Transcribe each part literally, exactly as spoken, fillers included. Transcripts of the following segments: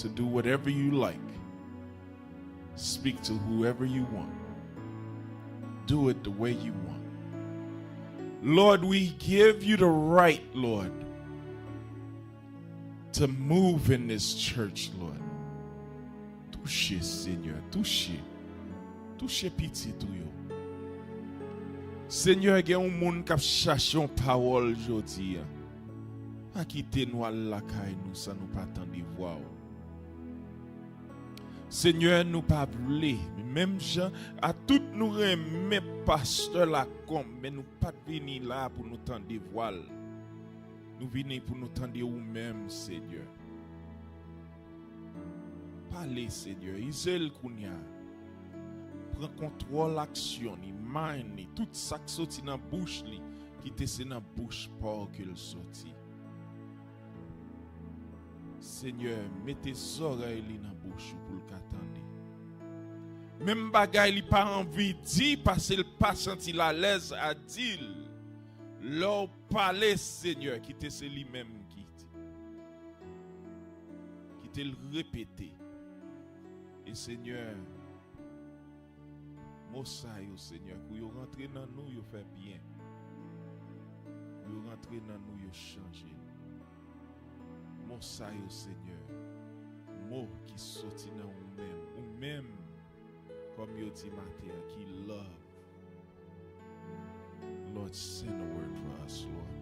to do whatever you like. Speak to whoever you want. Do it the way you want. Lord, we give you the right, Lord, to move in this church, Lord. Touche, Senyè, touche. Touche pitit ou yo. Senyè, gen yon moun k ap chache yon pawòl jodi a. Pa kite nou al lakay nou san nou pa tande vwa w. Senyè, nou pa vle, menm jan a tout nou renmen pastè Lacombe, men nou pa t vini la pou nou tande vwa l. Nou vini pou nou tande ou menm, Senyè. Pale, Senyè. Ize l kounye a. Pran kontwòl aksyon li, mind li, tout sa k soti nan bouch li, kite se nan bouch pa w ke l soti. Senyè, mete zòrèy li nan bouch ou pou l ka tande. Menm bagay li pa anvi di, paske l pa santi l alèz a di l. Lè w pale, Senyè, kite se li menm ki di. Kite l repete. E Senyè, mo sa yo, Senyè, kou yo rantre nan nou, yo fè byen. Kou yo rantre nan nou, yo chanje nou. Mo sa yo, Senyè, mo ki soti nan ou menm, ou menm, kòm yo di maten an, ki love. Lord, send a word for us, Lord.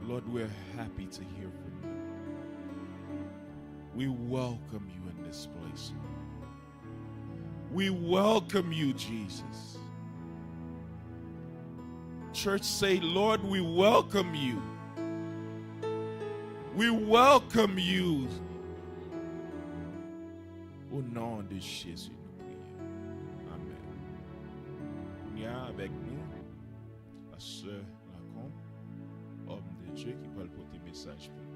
Lord, we're happy to hear from you. We welcome you in this place, Lord. We welcome you, Jesus. Church, say, Lord, we welcome you. We welcome you. Au nom de Jésus, nou priye. Amèn. Kounye a avèk nou, pastè Lacombe, homme de Dieu, ki pral pote mesaj pou nou.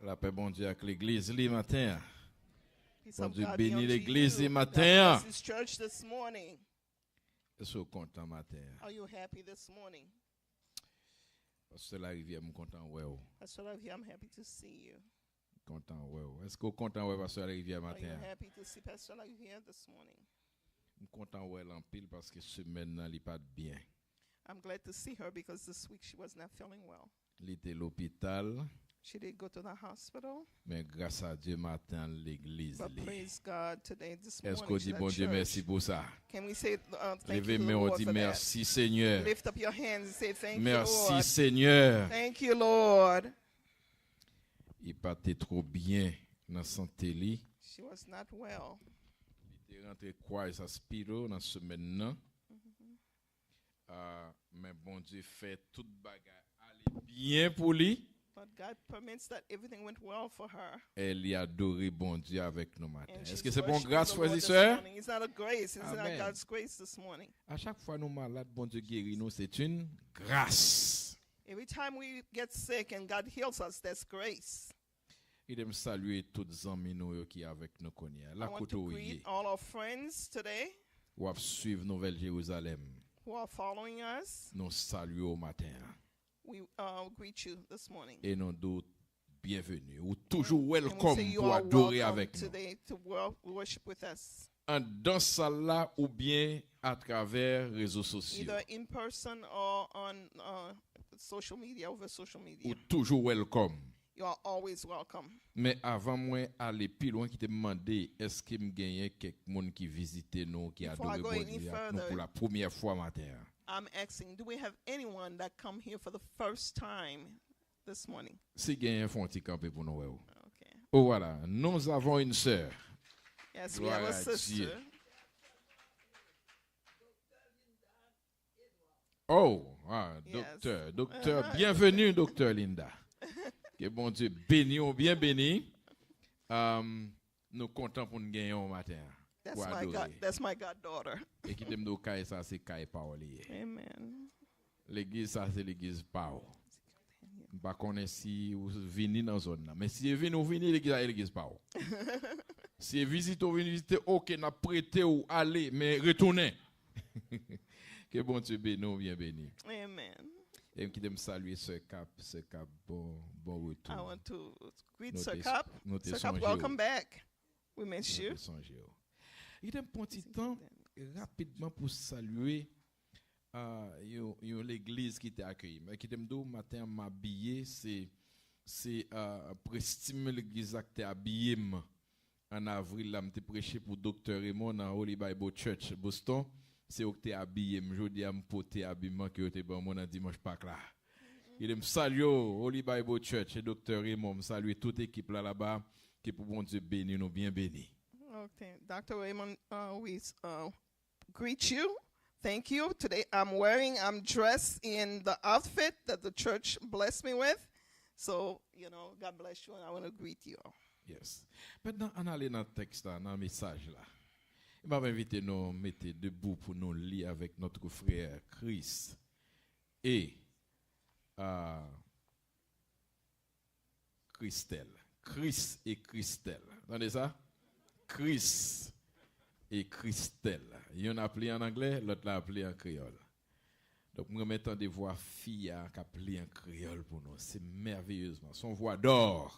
Lapè Bondye ak legliz li maten an. Peace of Bondye God be beni on legliz li you. Maten God an. Bless his church this morning. Èske w kontan maten an? Are you happy this morning? Pastè Larivière, m kontan wè w. Pastor Larivière, I'm happy to see you. M kontan wè w. Èske w kontan wè Pastè Larivière maten an? Are you happy to see Pastor Larivière this morning? M kontan wè l anpil paske semèn nan li pa t byen. I'm glad to see her because this week she was not feeling well. Li te lopital. She did go to the hospital. Men gras a Dye maten an legliz li. But praise God, today, this morning, she's at church. Èske w di Bondye mèsi pou sa? Can we say, uh, thank you to the Lord for that? Leve men w di mèsi Senyè. Lift up your hands and say, thank you, Lord. Mèsi Senyè. Thank you, Lord. Li pa te twò byen nan sante li. She was not well. Li te rantre Christ Hospital nan semèn nan. Ah, men Bondye fè tout bagay ale byen pou li. But God permits that everything went well for her. E li adore Bondye avèk nou maten. And she's worshiping the Lord this morning. Èske se pa yon gras, frè e sè? It's not a grace. It's not God's grace this morning. Amèn. A chak fwa nou malad, Bondye geri nou, c'est une grâce. Every time we get sick and God heals us, that's grace. Kite m salye tout zanmi nou yo ki avèk nou kounye a. La kote w ye. I want to greet all our friends today. W ap swiv Nouvèl Jerizalèm. Who are following us. Nou salye w maten an. We, uh, greet you this morning. E nou di w byenveni. Ou toujou welcome pou adore avèk nou. And we say you are welcome today to wor-, worship with us. Anndan sal la oubyen atravè rezo sosyo. Either in person or on, uh, social media, over social media. Ou toujou welcome. You are always welcome. Men avan mwen ale pi lwen, kite m mande, èske m genyen kèk moun ki vizite nou, ki adore Bondye ak nou pou la premyè fwa maten an? Before I go any further, I'm asking, do we have anyone that come here for the first time this morning? Si genyen, fè yon ti kanpe pou nou wè w. Ok. Oh, voilà. Nous avons une sœur. Yes, we have a sister. Gloire à Dieu. Oh, ah, yes. Doktè, doktè, uh-huh. Bienvenue, doktè Linda. Ke Bondye beni w, byen beni. Um, nou kontan pou n genyen w maten an. Pou adore. That's my god-, that's my goddaughter. E kite m di w, kay sa, se kay pa w li ye. Amen. Legliz sa se legliz pa w. M pa konnen si ou vini nan zòn nan. Men si e vini, ou vini, legliz la e legliz pa w. Si e vizite, ou vin vizite, oke, n ap prete w, ale, men retounen. Ke Bondye beni w, byen beni. Amen. E m kite m salye sè Kap, sè Kap, bon, bon I retou. Want to greet Nou Sir te- Cup. nou te Sir Cup, sonje w. Welcome back. We miss Mwen you. te sonje w. Kite m pran ti tan rapidman pou salye ah, yon, yon legliz ki te akeyi m. Kite m di w, maten an m abiye, se se ah, prestim legliz la ki te abiye m. An avril la, m te preche pou Doktè Raymond nan Holy Bible Church Boston. Se yo ki te abiye m. Jodi a, m pote abiman ke yo te ban mwen nan dimanch Pak la. Kite m salye w, Holy Bible Church e Doktè Raymond. M salye tout ekip la laba. Ke pou Bondye beni nou, byen beni. Okay, Doctor Raymond, uh, we uh, greet you. Thank you. Today I'm wearing, I'm dressed in the outfit that the church blessed me with. So, you know, God bless you, and I want to greet you all. Yes. Mentnan, ann ale nan tèks la, nan mesaj la. E m ap envite nou mete debou pou nou li avèk notre frère Chris e ah, Christelle. Chris e Christelle. Tande sa? Chris e Christelle. Youn ap li an anglè, lòt la ap li an kreyòl. Donk, mwen renmen tande vwa fi a k ap li an kreyòl pou nou. Se mèveyezman. Se yon vwa dò.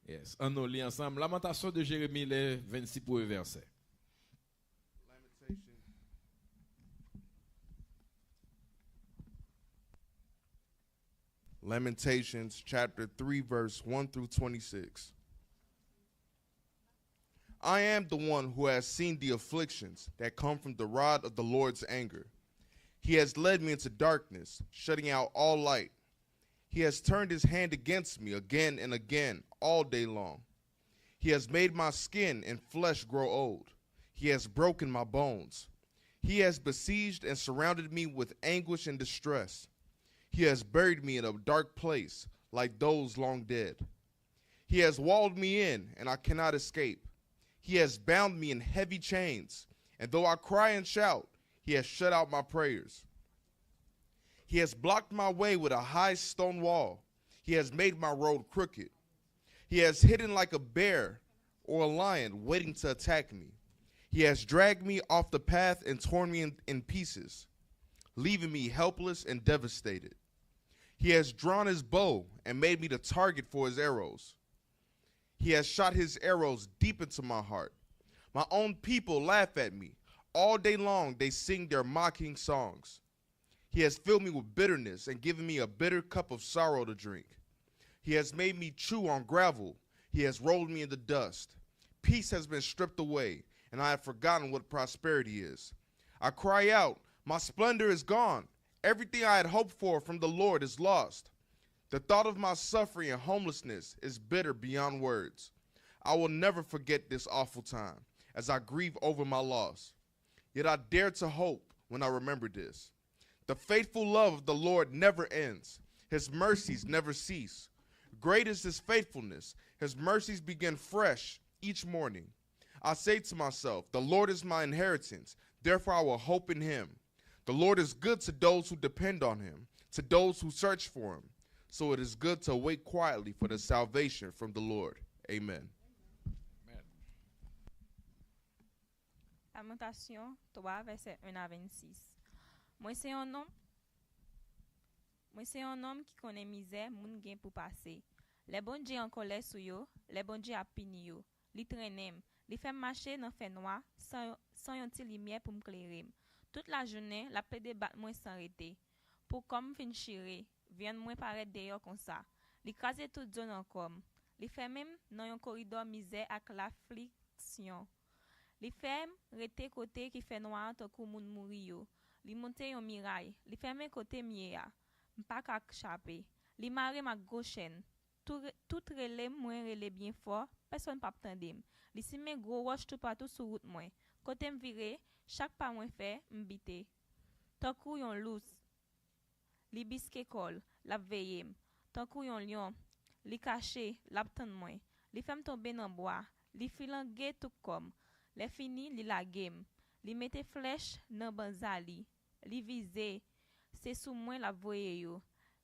Yes. Ann nou li ansanm. Lamentation de Jérémie, le vennsis premye vèsè. Lamentations. Lamentations chapter three, verse one through twenty-six. I am the one who has seen the afflictions that come from the rod of the Lord's anger. He has led me into darkness, shutting out all light. He has turned his hand against me again and again all day long. He has made my skin and flesh grow old. He has broken my bones. He has besieged and surrounded me with anguish and distress. He has buried me in a dark place, like those long dead. He has walled me in, and I cannot escape. He has bound me in heavy chains, and though I cry and shout, he has shut out my prayers. He has blocked my way with a high stone wall. He has made my road crooked. He has hidden like a bear or a lion waiting to attack me. He has dragged me off the path and torn me in, in pieces, leaving me helpless and devastated. He has drawn his bow and made me the target for his arrows. He has shot his arrows deep into my heart. My own people laugh at me. All day long they sing their mocking songs. He has filled me with bitterness and given me a bitter cup of sorrow to drink. He has made me chew on gravel. He has rolled me in the dust. Peace has been stripped away, and I have forgotten what prosperity is. I cry out, my splendor is gone. Everything I had hoped for from the Lord is lost. The thought of my suffering and homelessness is bitter beyond words. I will never forget this awful time as I grieve over my loss. Yet I dare to hope when I remember this. The faithful love of the Lord never ends. His mercies never cease. Great is his faithfulness. His mercies begin fresh each morning. I say to myself, the Lord is my inheritance, therefore I will hope in him. The Lord is good to those who depend on him, to those who search for him. So it is good to wait quietly for the salvation from the Lord. Amen. Lamentations twa, vèsè en a vennsis. Mwen se yon nonm, mwen se yon nonm ki konnen mizè moun gen pou pase. Lè Bondye an kòlè sou yo, lè Bondye ap pini yo, li trennen m, li fè m mache nan fènwa san, san yon ti limyè pou m klere m. Tout lajounen, l ap plede bat mwen san rete. Po kò m fin chire, vyann mwen parèt deyò konsa. Li kraze tout zo nan kò m. Li fèmen m nan yon koridò mizè ak lafliksyon. Li fè m rete kote ki fènwa an tankou moun mouri yo. Li monte yon miray. Li fèmen kote m ye a. M pa ka chape. Li mare m ak gwo chèn. Tou re- Tout rele mwen rele byen fò, pèsonn p ap tande m. Li simen gwo wòch toupatou sou wout mwen. Kote m vire, chak pa mwen fè, m bite. Tankou yon lous, li biske kò l, l ap veye m. Tankou yon lyon, li kache, l ap tann mwen. Li fè m tonbe nan bwa, li filange tout kò m. Lèfini, li lage m. Li mete flèch nan banza li. Li vize. te sou mwen l ap voye yo.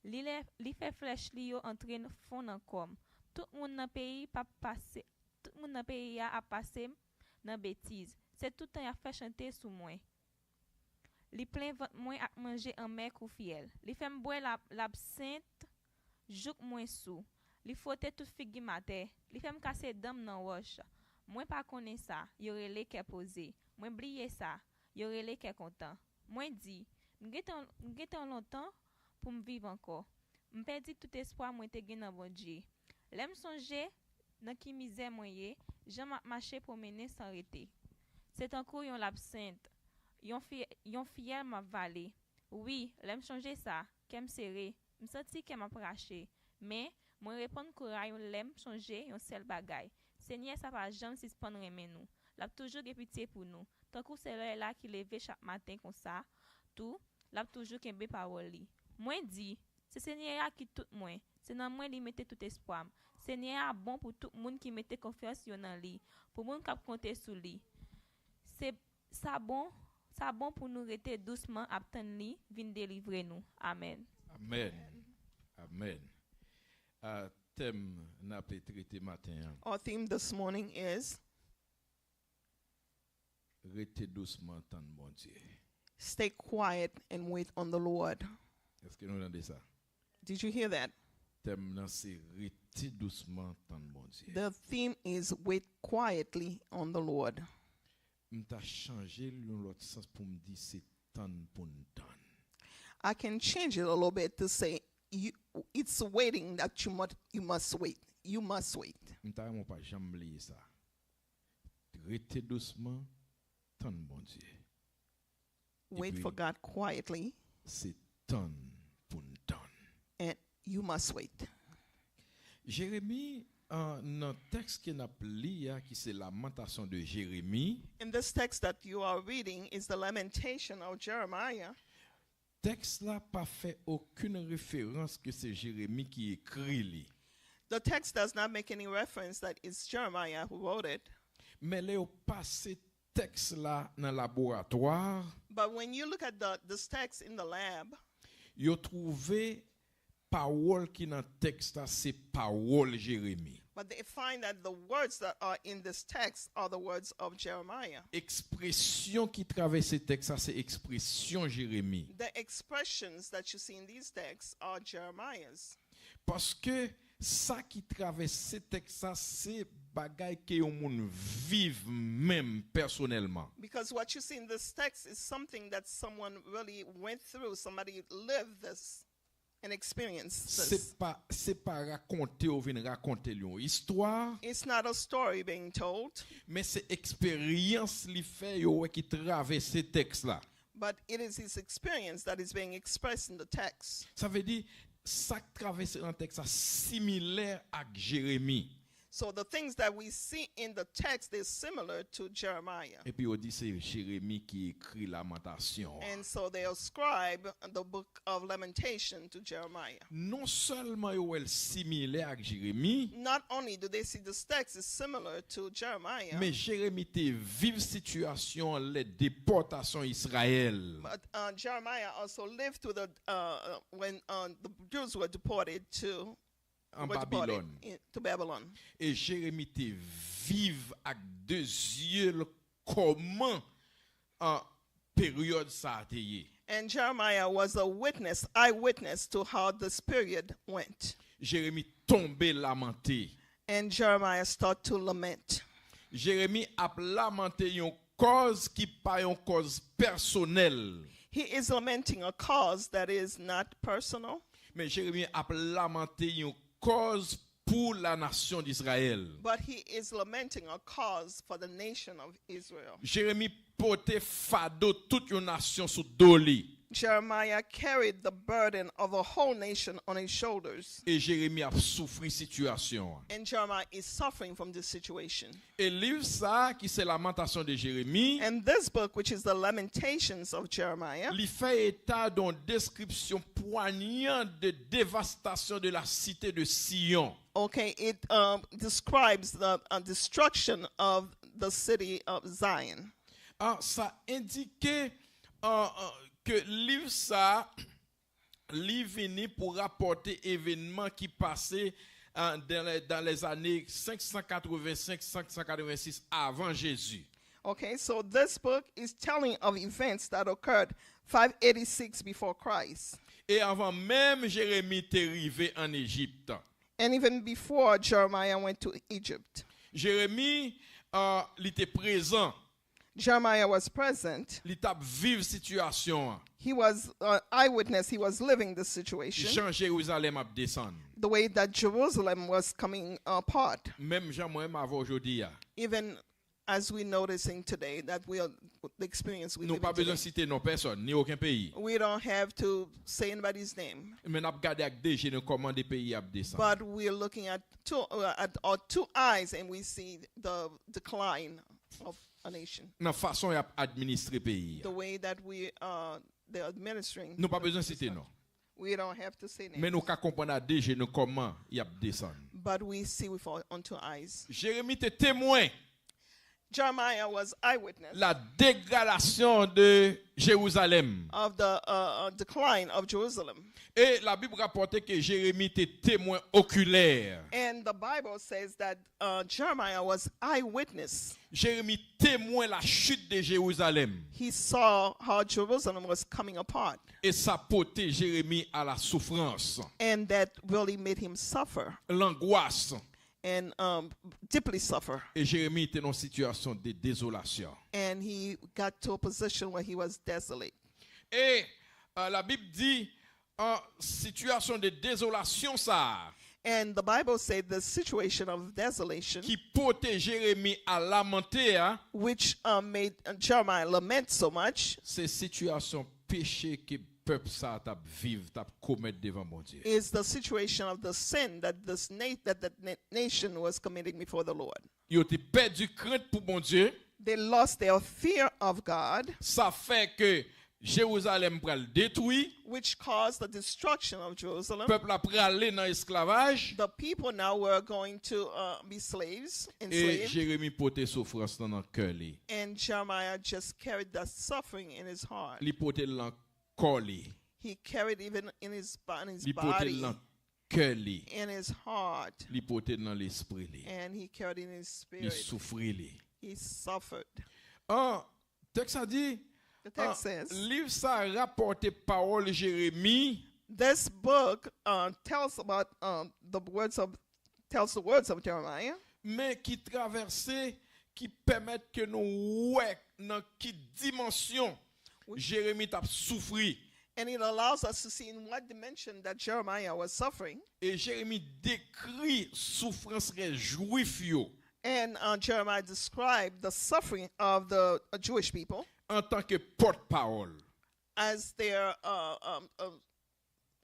Li, lè, li fè flèch li yo antre n- fon nan kò m. Tout moun nan peyi p ap pase, tout moun nan peyi a ap pase m nan betiz. Se tout tan y ap fè chante sou mwen. Li plen vant mwen ak manje anmè kou fyèl. Li fè m bwè lab- labsent jouk mwen sou. Li fwote tout figi m atè. Li fè m kase dan m nan wòch. Mwen pa konnen sa yo rele kè poze. Mwen bliye sa yo rele kè kontan. Mwen di, "M gentan m gentan lontan pou m viv ankò." M pèdi tout espwa mwen te gen nan Bondye. Lè m sonje nan ki mizè mwen ye, jan m ap mache pwomennen san rete. Se tankou yon labsent, yon fye- yon fyèl m ap vale. Wi, lè m sonje sa, kè m sere, m santi kè m ap rache. Men, mwen reponn kouraj lè m sonje yon sèl bagay. Senyè sa pa janm sispann renmen nou. L ap toujou gen pitye pou nou. Tankou solèy la ki leve chak maten konsa, tou, l ap toujou kenbe pawòl li. Mwen di, "Se Senyè a ki tout mwen. Se nan mwen li mete tout espwa m." Senyè a bon pou tout moun ki mete konfyans yo nan li, pou moun k ap konte sou li. Se sa bon, sa bon pou nou rete dousman ap tann li vin delivre nou. Amèn. Amèn. Amèn. A, tèm n ape trete maten an, Our theme this morning is rete dousman tann Bondye. Stay quiet and wait on the Lord. Èske nou tande sa? Did you hear that? Tèm nan se rete dousman tann Bondye. The theme is wait quietly on the Lord. M ta chanje l yon lòt sans pou m di se tann pou n tann. I can change it a little bit to say you, it's waiting that you must, you must wait. You must wait. M ta renmen w pa janm bliye sa. Rete dousman, tann Bondye. Wait Epi- for God quietly, Se tann pou n tann. and you must wait. Jeremi, an, nan tèks ke n ap li a, ki se Lamentation de Jérémie, In this text that you are reading is the lamentation of Jeremiah. Tèks la pa fè okenn referans ke se Jeremi ki ekri li. The text does not make any reference that it's Jeremiah who wrote it. Men lè yo pase tèks la nan laboratwa, But when you look at the, this text in the lab, yo twouve pawòl ki nan tèks la se pawòl Jeremi. but they find that the words that are in this text are the words of Jeremiah. Ekspresyon ki travèse tèks la se ekspresyon Jeremi. The expressions that you see in these texts are Jeremiah's. Paske sa ki travèse tèks la se bagay ke yon moun viv menm pèsonèlman. Because what you see in this text is something that someone really went through, somebody lived this and experienced Se this. pa, se pa rakonte ou vin rakonte l yon istwa, It's not a story being told, men se eksperyans li fè yo wè ki travèse tèks la. but it is his experience that is being expressed in the text. Sa vle di, sa k travèse nan tèks la similè ak Jeremi. So the things that we see in the text is similar to Jeremiah. Epi yo di se Jeremi ki ekri Lamantasyon an. And so they ascribe the book of Lamentation to Jeremiah. Non sèlman yo wè l similè ak Jeremi, Not only do they see this text is similar to Jeremiah, men Jeremi te viv sitiyasyon an lè depòtasyon Izrayèl but uh, Jeremiah also lived through the uh, uh, when uh, the Jews were deported to an were deported Babilòn. In, to Babylon. E Jeremi te viv ak de zye l kòman an peryòd sa a te ye. And Jeremiah was a witness, eyewitness to how this period went. Jeremi tonbe lamante. And Jeremiah start to lament. Jeremi ap lamante yon kòz ki pa yon kòz pèsonèl. He is lamenting a cause that is not personal, Men Jeremi ap lamante yon kòz pou la nasyon d'Izrayèl. But he is lamenting a cause for the nation of Israel. Jeremi pote fado tout yon nasyon sou do li. Jeremiah carried the burden of a whole nation on his shoulders. E Jeremi ap soufri sitiyasyon an. And Jeremiah is suffering from this situation. E liv sa a, ki se Lamentation de Jérémie, And this book, which is the Lamentations of Jeremiah, li fè eta de yon deskripsyon pwanyan de devastasyon de la site de Siyon. Okay, it um, describes the uh, destruction of the city of Zion. Ah, sa endike ah, ah, ke liv sa a li vini pou rapòte evènman ki pase, euh, dans les, dans les années cinq cent quatre-vingt-cinq, cinq cent quatre-vingt-six avan Jezi. Okay, so this book is telling of events that occurred five eighty-six before Christ. E avan menm Jeremi te rive ann Ejip. And even before Jeremiah went to Egypt, Jeremi, uh, li te prezan. Jeremiah was present. Li t ap viv sitiyasyon an. He was an eyewitness. He was living this situation. Jan Jerizalèm ap desann. The way that Jerusalem was coming apart. Menm jan mwen menm avè w jodi a. Even as we're noticing today that we are the experience we Nou living pa bezwen today. Site non pèsòn, ni okenn peyi. We don't have to say anybody's name, Men n ap gade ak de je nou kòman de peyi ap desann. But we're looking at two uh, at our two eyes, and we see the decline of a nation. Nan fason y ap administre peyi The a. Way that we uh, they're administering. Nou pa the- bezwen this site country. Non. We don't have to say names. Men nou ka konprann ak de je nou kòman y ap desann. But we see with our own two eyes. Jeremi te temwen Jeremiah was eyewitness la dégradation de Jérusalem. Of the uh, uh, decline of Jerusalem. E Labib rapòte ke Jeremi te temwen okilè. And the Bible says that uh, Jeremiah was eyewitness. Jeremi temwen la chute de Jérusalem. He saw how Jerusalem was coming apart. E sa pote Jeremi a la soufrans, And that really made him suffer langwas. And um, deeply suffer. E Jeremi te nan sitiyasyon de dezolasyon. And he got to a position where he was desolate. E uh, Labib di, an sitiyasyon de dezolasyon sa a, And the Bible said the situation of desolation, ki pote Jeremi a lamante a, which um, made Jeremiah lament so much, se sitiyasyon peche ke pèp sa a t ap viv, t ap komèt devan Bondye. Is the situation of the sin that this na- that the na- nation was committing before the Lord. Yo te pèdi krent pou Bondye. They lost their fear of God, Sa fè ke Jerizalèm pral detwi. Which caused the destruction of Jerusalem. Pèp la prale nan esklavaj. The people now were going to uh, be slaves, E enslaved. Jeremi pote soufrans lan nan kè li. And Jeremiah just carried that suffering in his heart. Li pote l nan kò li. He carried even in his, in his Li pote l body, nan kè li. In his heart, Li pote l nan lespri li. And he carried in his Li spirit. Soufri li. He suffered. An, tèks sa di, The text an, says, liv sa rapòte pawòl Jeremi. This book uh, tells about um, the words of tells the words of Jeremiah. Men ki travèse, ki pèmèt ke nou wè nan ki dimansyon Jeremi t ap soufri. And it allows us to see in what dimension that Jeremiah was suffering. E Jeremi dekri soufrans rès jwif yo. And uh, Jeremiah described the suffering of the uh, Jewish people Antanke pòtpawòl. As their uh, um, uh,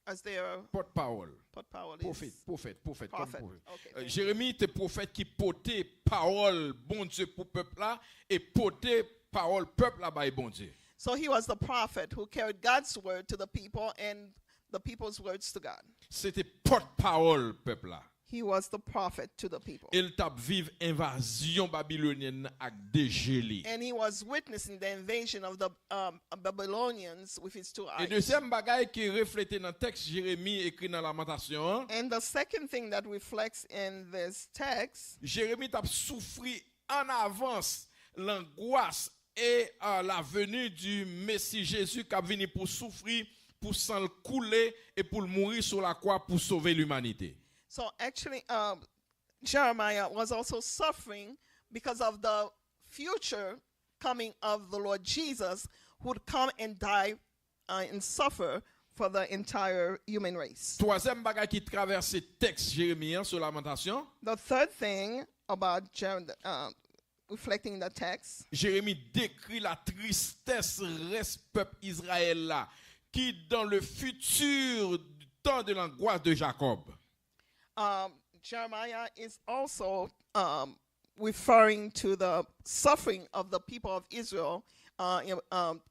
as their pòtpawòl. Pòtpawòl Pwofèt, pwofèt, pwofèt, kòm Prophet. Pwofèt. Okay, Euh, thank you. Jeremi te pwofèt ki pote pawòl Bondye pou pèp la e pote pawòl pèp la bay Bondye. So he was the prophet who carried God's word to the people and the people's words to God. Se te pòtpawòl pèp la. He was the prophet to the people. E l t ap viv envazyon babilonyèn nan ak de je li. And he was witnessing the invasion of the um, Babylonians with his two E eyes. dezyèm bagay ki reflete nan tèks Jeremi ekri nan Lamantasyon an, And the second thing that reflects in this text, Jeremi t ap soufri an avans langwas e a la venue du Messie Jésus k ap vini pou soufri, pou san l koule e pou l mouri sou lakwa pou sove limanite. So actually, um, Jeremiah was also suffering because of the future coming of the Lord Jesus, who would come and die uh, and suffer for the entire human race. Twazyèm bagay ki travèse tèks Jeremi an sou Lamantasyon, The third thing about Jer- uh, reflecting the text, Jeremi dekri la tristès rès pèp Izrayèl la, qui dans le futur du temps de l'angoisse de Jacob. um, Jeremiah is also um, referring to the suffering of the people of Israel uh, in, um,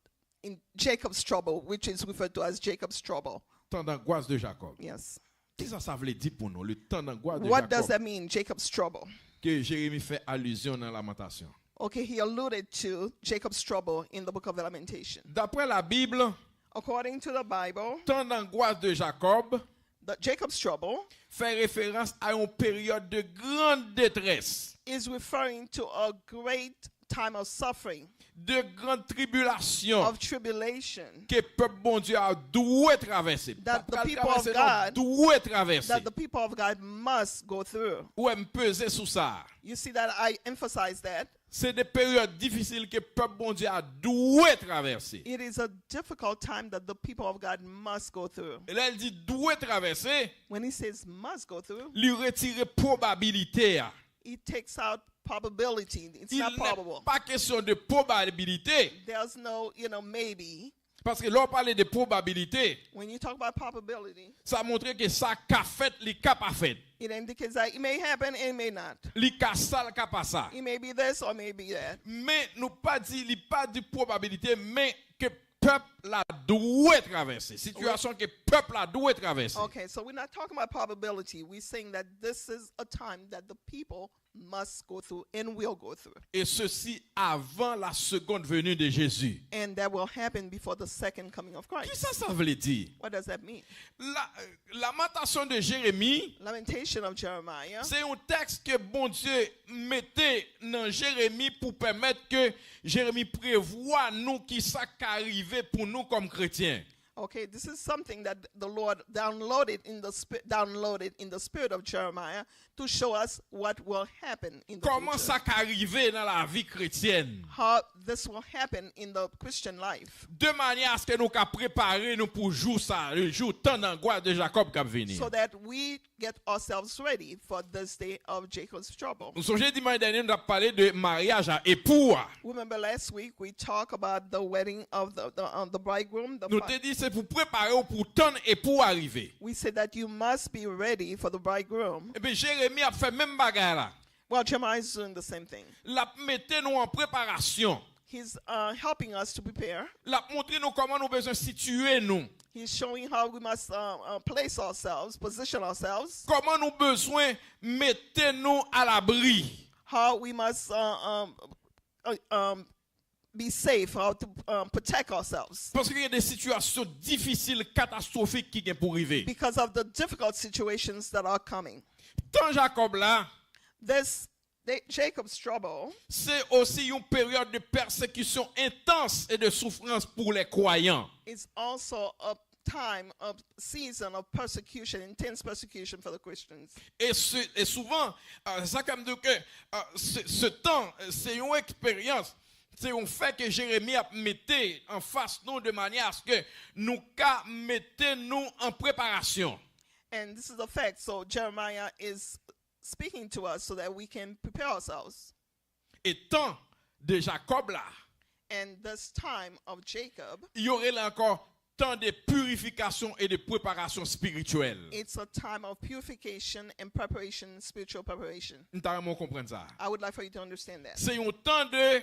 in Jacob's trouble, which is referred to as Jacob's trouble. Tan d'angoisse de Jacob. Yes. Kisa sa vle di pou nou, le tan d'angoisse de What does Jacob? That mean, Jacob's trouble? Ke Jeremi fè alizyon nan Lamantasyon. Okay, he alluded to Jacob's trouble in the book of Lamentation. Daprè Labib, According to the Bible, tan dangwas de Jakòb the, Jacob's trouble fè referans a yon peryòd de grande détresse, is referring to a great time of suffering, de grande tribulation of tribulation ke pèp Bondye a dwe travèse. That Pa pral the people of travèse, non, God- dwe travèse. that the people of God must go through. Ou wè m peze sou sa. You see that I emphasize that. Se de peryòd difisil ke pèp Bondye a dwe travèse. It is a difficult time that the people of God must go through. E lè l di dwe travèse, When he says must go through, li retire pwobabilite a. It takes out probability. It's Il not n'est probable. Pas question de probabilité. There's no, you know, maybe. Paske lè w pale de pwobabilite, When you talk about probability, sa montre ke sa ka fèt, li ka pa fèt. It indicates that it may happen and it may not. Li ka sa, li ka pa sa. It may be this or may be that. Men nou pa di, li pa di pwobabilite, men ke pèp la dwe travèse. Sitiyasyon ke pèp la dwe travèse. Okay, so we're not talking about probability. We're saying that this is a time that the people must go through and will go through. Et ceci avant la seconde venue de Jésus. And that will happen before the second coming of Christ. Kisa sa vle di? What does that mean? La, Lamentasyon de Jeremi, Lamentation of Jeremiah. Se yon tèks ke Bondye mete nan Jeremi pou pèmèt ke Jeremi prevwa nou ki sa ka rive pou nou kòm kretyen. Okay, this is something that the Lord downloaded in the spirit, downloaded in the spirit of Jeremiah to show us what will happen in the Kòman future. Sa ka rive nan lavi kretyèn? How this will happen in the Christian life. De manyè aske nou ka prepare nou pou jou sa, le jou tan dangwas de Jakòb k ap vini. So that we get ourselves ready for this day of Jacob's trouble. Nou sonje dimanch dènye nou t ap pale de maryaj a epou a. Remember last week we talked about the wedding of the, the, uh, the bridegroom. The Nou fi- te di se pou prepare w pou tann epou a rive. we said that you must be ready for the bridegroom. Epi Jeremi ap fè menm bagay la. Well, Jeremiah is doing the same thing. L ap mete nou an preparasyon. He's uh, helping us to prepare. L ap montre nou kòman nou bezwen sitiye nou. He's showing how we must uh, uh, place ourselves, position ourselves, Kòman nou bezwen mete nou alabri. How we must uh, um, uh, um, be safe, how to um, protect ourselves. Paske gen de sitiyasyon difisil, katastwofik ki gen pou rive. Because of the difficult situations that are coming. Tan Jakòb la, This, the, Jacob's trouble se osi yon peryòd de pèsekisyon entans e de soufrans pou lè kwayan. is also a time of season of persecution, intense persecution for the Christians. E, se, e souvan, euh, sa k ap di ke euh, se, se tan, euh, se yon eksperyans, se yon fè ke Jeremi ap mete anfas nou de manyè aske nou ka mete nou an preparasyon. And this is a fact. So Jeremiah is speaking to us so that we can prepare ourselves. E tan de Jakòb la, And this time of Jacob, yo rele ankò tan de pirifikasyon e de preparasyon espirityèl. It's a time of purification and preparation, spiritual preparation. M ta renmen w konprann sa. I would like for you to understand that. Se yon tan de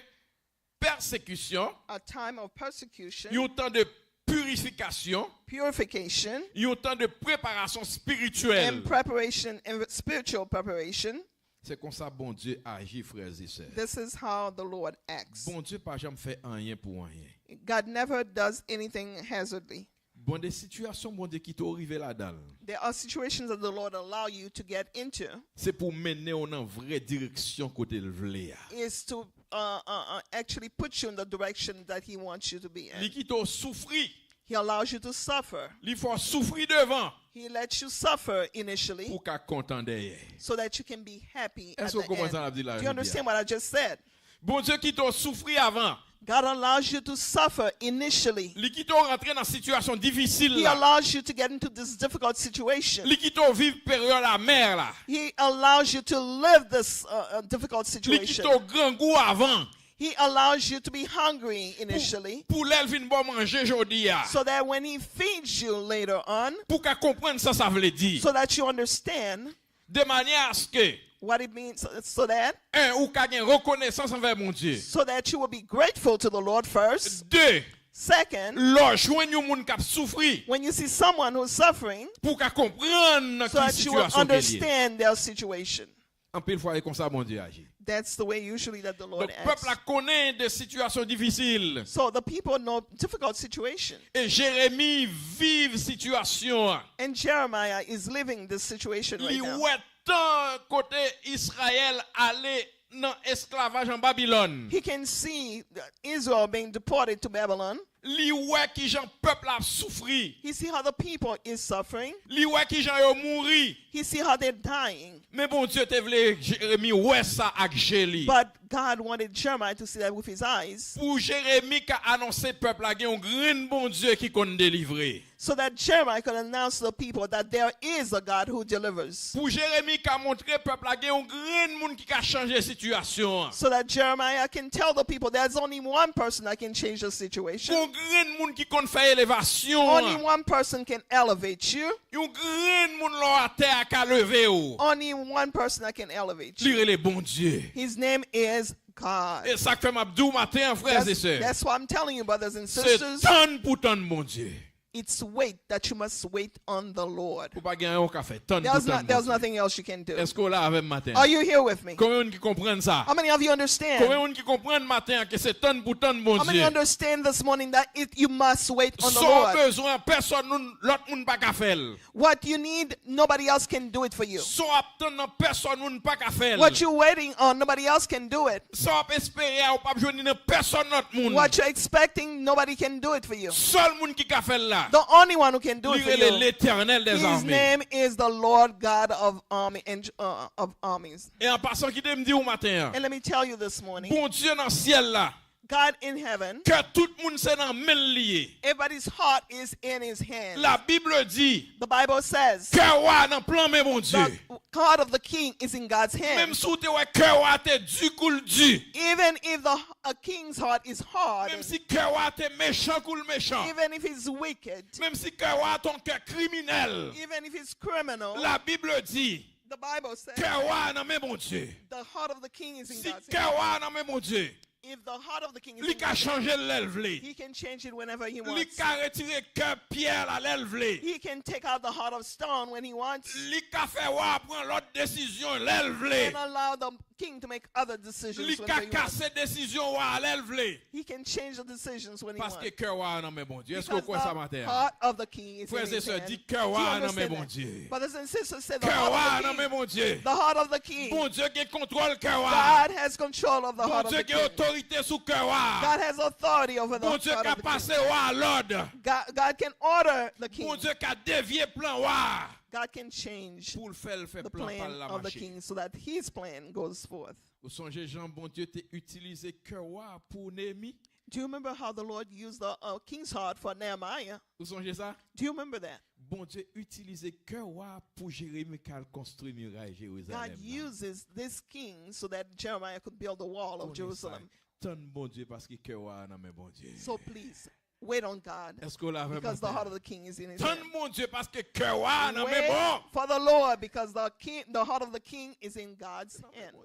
pèsekisyon, A time of persecution, yon tan de pirifikasyon, purification, yon tan de preparasyon espirityèl. And preparation and spiritual preparation. Se konsa Bondye aji, frè e sè. This is how the Lord acts. Bondye pa janm fè anyen pou anyen. God never does anything haphazardly. Bon, de sitiyasyon Bondye kite w rive ladan l. There are situations that the Lord allow you to get into Se pou mennen w nan vrè direksyon kote l vle a. is to uh, uh, uh, actually put you in the direction that He wants you to be Li in. kite w soufri. He allows you to suffer. Li fè w soufri devan He lets you suffer initially pou w ka kontan dèyè. So that you can be happy at Èske w the konprann end. Sa n ap di la Do you jodi a? Understand what I just said? Bondye kite w soufri avan. God allows you to suffer initially. Li kite w rantre nan sitiyasyon difisil He la. Allows you to get into this difficult situation. Li kite w viv peryòd amè la. He allows you to live this uh, uh, difficult Li kite situation. W grangou avan. He allows you to be hungry initially. Pou lè l vin ba w manje jodi a. So that when He feeds you later on, Pou w ka konprann sa sa vle di. So that you understand De manyè aske what it means, so that en, ou ka gen rekonesans anvè Bondye. So that you will be grateful to the Lord first. De, Second, lè w jwenn yon moun k ap soufri, when you see someone who's suffering, pou w ka konprann nan so ki that you will sitiyasyon ke l ye. Understand their situation. Anpil fwa e konsa Bondye aji. That's the way usually that the Lord Donk pèp la acts. Konnen de sitiyasyon difisil. So the people know difficult situation. E Jeremi viv sitiyasyon an. And Jeremiah is living this situation right Li now. Wè tan kote Izrayèl ale nan esklavaj an Babilòn. He can see Israel being deported to Babylon. Li wè kijan pèp la ap soufri. He see how the people is suffering. Li wè kijan yo mouri. He see how they're dying. Men Bondye te vle Jeremi wè sa ak je li. But God wanted Jeremiah to see that with his eyes. Pou Jeremi ka anonse pèp la gen yon grenn Bondye ki konn delivre. So that Jeremiah could announce to the people that there is a God who delivers. Pou Jeremi ka montre pèp la gen yon grenn moun ki ka chanje sitiyasyon an. So that Jeremiah can tell the people there's only one person that can change the situation. Yon grenn moun ki konn fè elevasyon Only an. One person can elevate you. Yon grenn moun lò atè a ka leve w. Only one person that can elevate Li you. Rele Bondye. His name is God. E sa k fè m ap di w maten an, frè e That's, sè. That's why I'm telling you, brothers and Se sisters, tann pou tann Bondye. It's wait that you must wait on the Lord. Ou pa gen anyen w ka fè. Tann pou There's, tann not, there's Bondye. Nothing else you can do. Èske w la avè m maten Are an? You here with me? Konbyen moun ki konprann sa? How many of you Konbyen understand? Moun ki konprann maten an ke se tann pou tann How many Bondye? Understand this morning that it, you must wait on the Sa w Lord? Bezwen an, pèsòn moun, lòt moun pa ka fè l. What you need, nobody else can do it for you. Sa w ap tann nan, pèsòn moun pa ka fè l. What you're waiting on, nobody else can do it. Sa w ap espere a, ou p ap jwenn li nan pèsòn lòt moun. What you're expecting, nobody can do it for you. Sèl moun ki ka fè l la. The only one who can do Li it for Rele you. Letènèl dèzame. His name is the Lord God of army and uh, of armies. E an pasan, kite m di w maten an. And let me tell you this morning, Bondye nan syèl la, God in heaven, kè tout moun se nan men l li ye. Everybody's heart is in his hand. Labib di, The Bible says, kè wa nan plan men Bondye. The heart of the king is in God's hand. Menm si w te wè kè wa te di kou l di. Even if the a king's heart is hard, Menm si kè wa te mechan kou l mechan. Even if he's wicked, Menm si kè wa te yon kè kriminèl. Even if he's criminal, Labib di, the Bible says, kè wa nan men Bondye. The heart of the king is in Si God's kè hand. Wa nan men Bondye, If the heart of the king is li in ka God's hand, chanje l lè l vle. He can change it whenever he Li wants. Ka retire kè pyè la lè l vle. He can take out the heart of stone when he wants. Li ka fè wa pran lòt desizyon lè l vle. And allow the king to make other decisions Li whenever ka he wants. Kase desizyon wa a lè l vle. He can change the decisions when he Paske wants. Kè wa a nan men Bondye. Èske w Because kwè sa the maten an? Heart of the king is in Frè e his sè, hand. Di Do kè you wa a nan men understand that? Bondye. Brothers and sisters, say the Kè heart wa of a the nan men king. Bondye. The heart of the king. Bondye gen kontwòl kè wa. God has control of the heart of the Bondye gen king. Otorite sou kè wa. God has authority over the Bondye heart ka of the king. Pase wa a lòd. God, God can order the king. Bondye ka devye plan wa. God can change Pou l fè l fè the plan pa l plan la of the mache. King so that his plan goes forth. Ou sonje jan Bondye te itilize kè wa pou Neyemi? Do you remember how the Lord used the uh, king's heart for Nehemiah? Ou sonje sa? Do you remember that? Bondye itilize kè wa pou Jeremi ka al konstwi miray Jerizalèm. God uses this king so that Jeremiah could build the wall of Jerusalem. Tann Bondye paske kè wa a nan men Bondye. So please, wait on God. Èske w la avè m Because the heart maten? Of the king is in his Tann hand. Bondye paske kè wa a nan men Wait bon. For the Lord because the king, the heart of the king is in God's hand.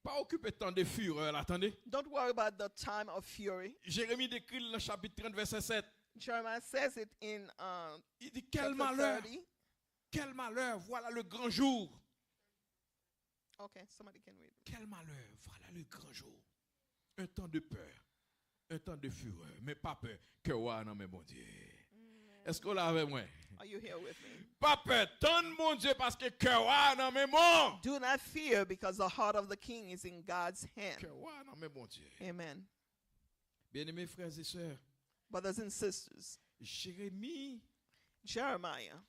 Pa okipe tan de firè la, tande. Don't worry about the time of fury. Jeremi dekri l nan chapit trant vèsè sèt. Jeremiah says it in uh, Il dit, quel chapter malheur, thirty. Quel malheur, voilà le grand jour. Okay, somebody can read. Quel malheur, voilà le grand jour. Un temps de peur, un temps de fureur, men pa pè, kè wa a nan men Bondye. Èske w la avè mwen? Are you here with me? Pa pè, tann Bondye paske kè wa a nan men bon. Do not fear because the heart of the king is in God's hand. Kè wa a nan men Bondye. Amen. Byeneme frè e sè, Brothers and sisters, Jeremi Jeremiah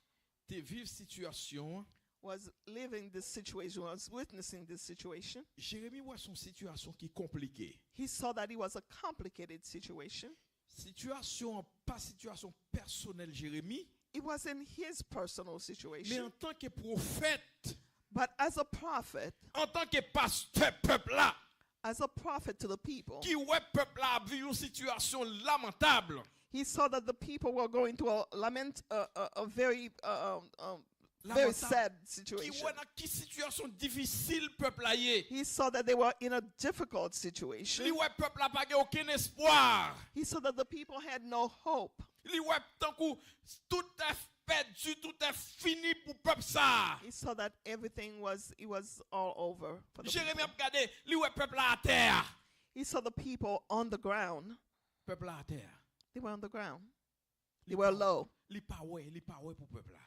te viv sitiyasyon an. Was living this situation, was witnessing this situation. Jeremi wè se yon sitiyasyon ki konplike. He saw that it was a complicated situation. Sitiyasyon an pa sitiyasyon pèsonèl Jeremi. It wasn't his personal situation. Men antanke pwofèt, But as a prophet, antanke pastè pèp la, as a prophet to the people, ki wè pèp la ap viv yon sitiyasyon lamantab, he saw that the people were going through a lament, a, a, a very, uh, um, um, very lamantab, sad ki situation. Wè nan ki sitiyasyon difisil pèp la ye. He saw that they were in a difficult situation. Li wè pèp la pa gen okenn espwa. He saw that the people had no hope. Li wè tankou tout pèdi, tout è fini pou pèp sa a. He saw that everything was, it was all over for the Jeremi people. Ap gade, li wè pèp la atè a. He saw the people on the ground. Pèp la atè a. They were on the ground. They were low. Li pa wè, li pa wè pou pèp la.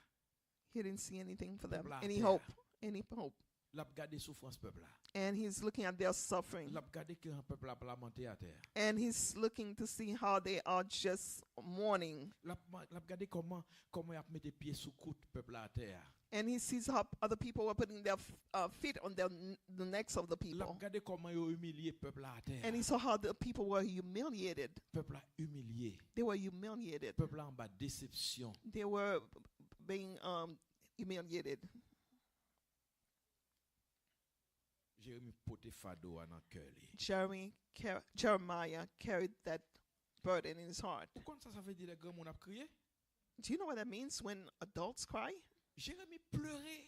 He didn't see anything for them. Pèp la Any atè a. Hope. Any hope. L ap gade soufrans pèp la. And he's looking at their suffering. L ap gade kijan pèp la ap lamante atè a. And he's looking to see how they are just mourning. L ap, ma- l ap gade kòman, kòman y ap mete pye sou kout pèp la atè a. And he sees how other people were putting their f- uh, feet on their, n- the necks of the L ap people. Gade kòman yo imilye pèp la atè a. And he saw how the people were humiliated. Pèp la imilye. They were humiliated. Pèp la anba desepsyon. They were being um, humiliated. Jeremi pote fado a nan kè li. Jeremy, car- Jeremiah carried that burden in his heart. Ou konn sa sa vle di lè granmoun ap kriye? Do you know what that means when adults cry? Jeremi pleure.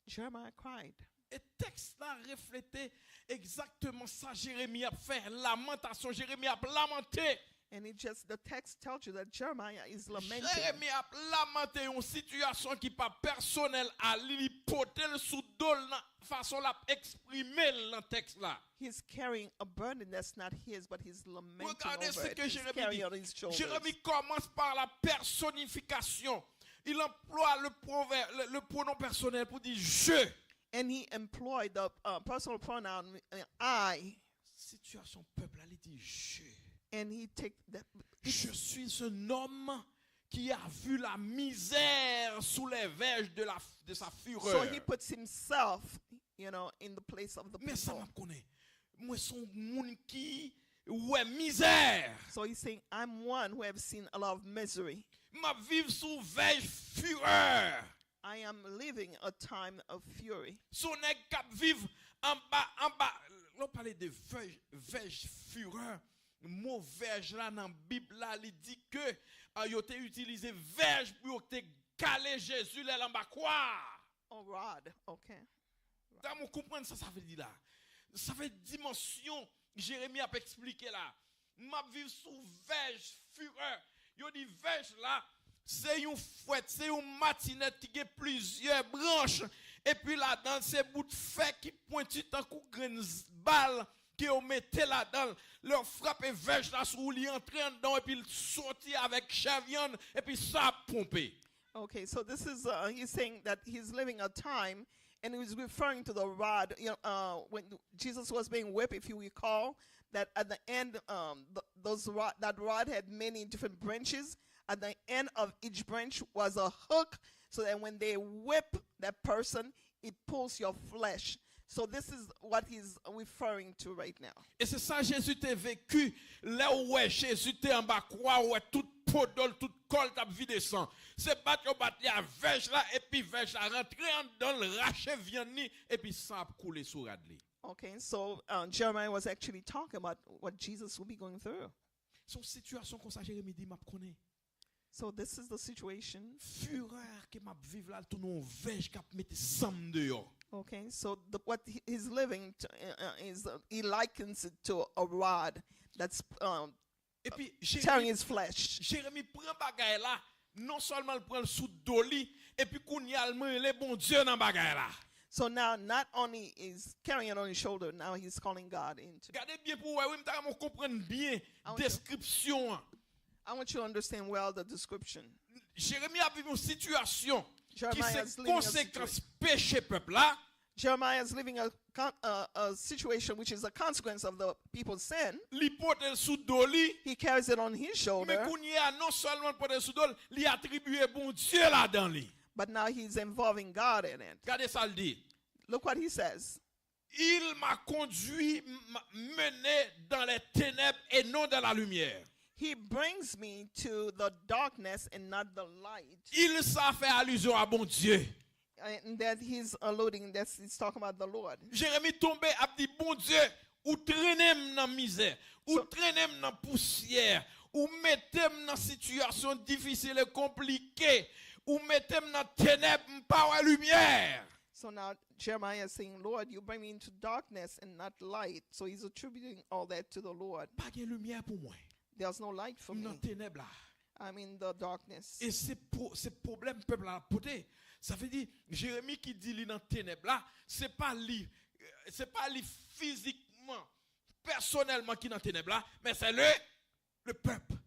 Jeremiah cried. E tèks la reflete egzakteman sa Jeremi ap fè. Lamantasyon, Jeremi ap lamante. And it just, the text tells you that Jeremiah is lamenting. Jeremi ap lamante yon sitiyasyon ki pa pèsonèl a li, li pote l sou do l nan fason l ap eksprime l nan tèks la. He's carrying a burden that's not his, but he's lamenting Regardez ce over it. Que He's Jérémie carrying dit. On his shoulders. Jérémie commence par la personnification. Il emploie le, proverbe, le, le pronom personnel pour dire je. And he employed the uh, personal pronoun uh, I. Sitiyasyon pèp la, li di je. And he take that. Je suis un homme qui a vu la misère sous les verges de, la, de sa So fureur. He puts himself, you know, in the place of the Men sa people. M ap konnen. Mwen se yon moun ki wè mizè. So he's saying, I'm one who have seen a lot of misery. M ap viv sou vèj fureur. I am living a time of fury. Se yon nèg k ap viv anba, anba. Lè w pale de vèj, vèj fureur, mo vèj la nan Bib la, li di ke ah, yo te itilize vèj pou yo te kale Jezi lè l anba kwa a. A rod, okay. Dam ou konprann sa sa vle di la? Sa vle dimansyon Jeremi ap eksplike la. M ap viv sou vèj fureur. Yo di vèj la, se yon fwèt, se yon matinèt ki gen plizyè branch. Epi ladan l, se bout fè ki pwenti tankou grenn bal ke yo mete ladan l. Lè yo frape vèj la sou ou, li antre anndan w epi l soti avèk chè vyann, epi sa ap ponpe. Okay, so this is, uh, he's saying that he's living a time, and he's referring to the rod. You know, uh, when Jesus was being whipped, if you recall, that at the end, um, th- those rod, that rod had many different branches. At the end of each branch was a hook, so that when they whip that person, it pulls your flesh. So this is what he's referring to right now. E se sa Jezi te veki lè w wè Jezi te anba kwa, w wè tout po do l, tout kò l t ap vide san. Se bat yo bat li a vèj la, epi vèj la rantre anndan l, rache vyann li, epi san ap koule sou rad li. Okay, so uh, Jeremiah was actually talking about what Jesus will be going through. Se yon sitiyasyon konsa Jeremi di m ap konnen. So this is the situation. Fureur ke m ap viv la, l tounen yon vèj k ap mete san m deyò. Okay, so the, what he- he's living to, uh, uh, is uh, he likens it to a rod that's um, Epi tearing Jeremi, his flesh. Jeremi pran bagay la, non sèlman l pran l sou do li, epi kounye a l rele Bondye nan bagay la. So now, not only is carrying it on his shoulder, now he's calling God into. Gade byen pou w wè, wi, m ta renmen w konprann byen I want you- deskripsyon an. I want you to understand well the description. Jeremi ap viv yon sitiyasyon ki Jeremiah se is living a konsekans peche pèp la. Jeremiah is living a, con- a, a situation which is a consequence of the people's sin. Li pote l sou do li. He carries it on his Men shoulder, kounye a, non sèlman l pote l sou do l, li atribye Bondye ladan li. But now he's involving God in it. Gade sa l di. Look what he says. Il m'a conduit, m'a mené dans les ténèbres et non dans la lumière. He brings me to the darkness and not the light. Il sa fè alizyon a Bondye. And that he's alluding, that's he's talking about the Lord. Jeremi tonbe ap di, Bondye, ou trennen m nan mizè, ou trennen m nan pousyè, ou mete m nan sitiyasyon difisil e konplike, ou mete m nan tenèb, m pa wè limyè. So now Jeremiah is saying, Lord, you bring me into darkness and not light. So he's attributing all that to the Lord. Pa gen limyè pou mwen. There's no light for M me. Nan tenèb la. I'm in the darkness. E se pwo- se pwoblèm pèp la ap pote. Sa vle di, Jeremi ki di li nan tenèb la, se pa li, se pa li fizikman, pèsonèlman ki nan tenèb la, men se le, le pèp.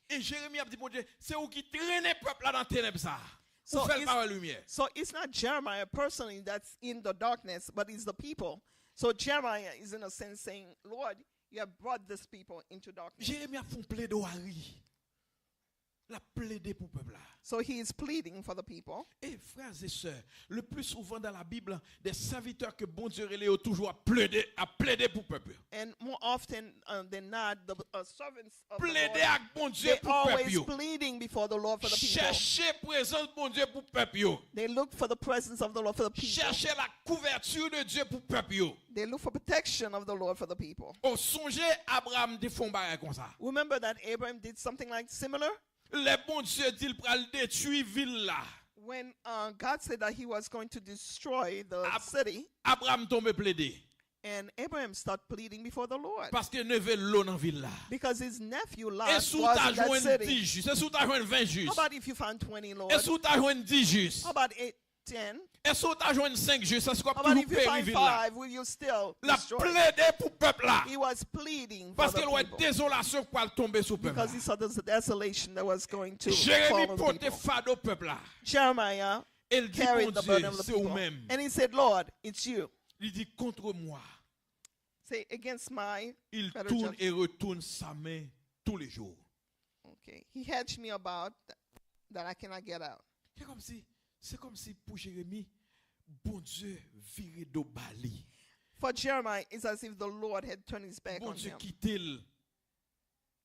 E Jeremi ap di Bondye, se ou ki trennen pèp la nan tenèb sa. Ou So fè l it's- pa wè limyè. So it's not Jeremiah personally that's in the darkness, but it's the people. So Jeremiah is in a sense saying, Lord, you have brought this people into darkness. Jeremi ap fè yon pledwari. L ap plede pou pèp la. So he is pleading for the people. E frères et sœurs, le plus souvent dans la Bible, des serviteurs que Bondye rele yo toujou ap plede, ap plede pou pèp yo. And more often uh, than not, the uh, servants of the Plede Lord, ak Bondye they're pou pèp always yo. Pleading before the Lord for the people. Chèche prezans Bondye pou pèp yo. They look for the presence of the Lord for the people. Chèche la couverture de Dieu pou pèp yo. They look for protection of the Lord for the people. O sonje Abraham te fè yon bagay konsa. Remember that Abraham did something like similar? Lè Bondye di l pral detwi vil la, When uh, God said that he was going to destroy the Ab- city, Abraham tonbe plede. And Abraham started pleading before the Lord Paske neve lo nan vil la. Because his nephew E Lot si w ta was in that jwenn city. dis jis? E si w ta jwenn ven jis? How about if you found twenty, Lord? E si w ta jwenn dis jis? How about eight, ten? E si w ta jwenn senk jis? Èske w ap How about toujou if you peri find vil la? five? Will you still L ap destroy? Plede pou pèp la. He was pleading for Paske the l wè people dezolasyon k pral tonbe sou pèp la. Because he saw the desolation that was going to fall Jeremi on the pote people. Fado pèp la. Jeremiah E l di, carried the burden Bondye, of the se ou people. Menm. And he said, Lord, it's you. Li di, contre moi. Say, against my Il better tourne judgment. Et retourne sa main tous les jours. Okay. He hedged me about that I cannot get out. Se kòmsi, se kòmsi pou Jeremi, Bondye vire do ba li. For Jeremiah, it's as if the Lord had turned his back on Bondye him. Kite l.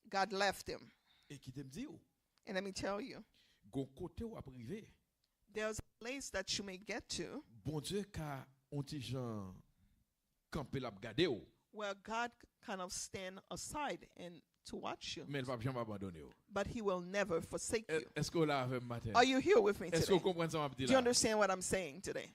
God left him. E kite m di w, And let me tell you, gon kote w ap rive. There's a place that you may get to Bondye ka yon ti jan kanpe l ap gade w. Where God kind of stand aside and to watch you. Men l p ap janm abandone w. But he will never forsake E- you. Èske w la avè m maten? Are you here with me Èske w today? Konprann sa m ap di Do you la? Understand what I'm saying today?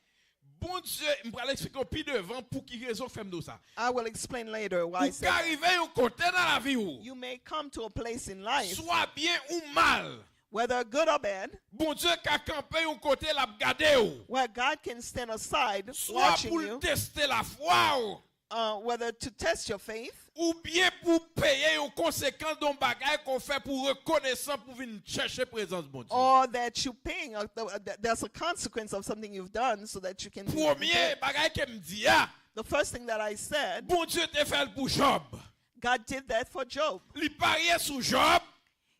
Bondye, m pral eksplike w pi devan pou ki rezon k fè m di w sa. I will explain later why I Ou said ka that. Rive yon kote nan lavi w. You may come to a place in life, Swa byen ou mal. Whether good or bad, Bondye ka kanpe yon kote l ap gade w. Where God can stand aside Swa watching pou l you, teste lafwa w. Uh, whether to test your faith, Oubyen pou peye yon konsekans de yon bagay ke w fè pou w rekonesan pou w vin chèche prezans Bondye. Or that you paying a, the, the, there's a consequence of something you've done so that you can be Premye prepared. Bagay ke m di a, The first thing that I said, Bondye te fè l pou Jòb. God did that for Job. Li parye sou Jòb.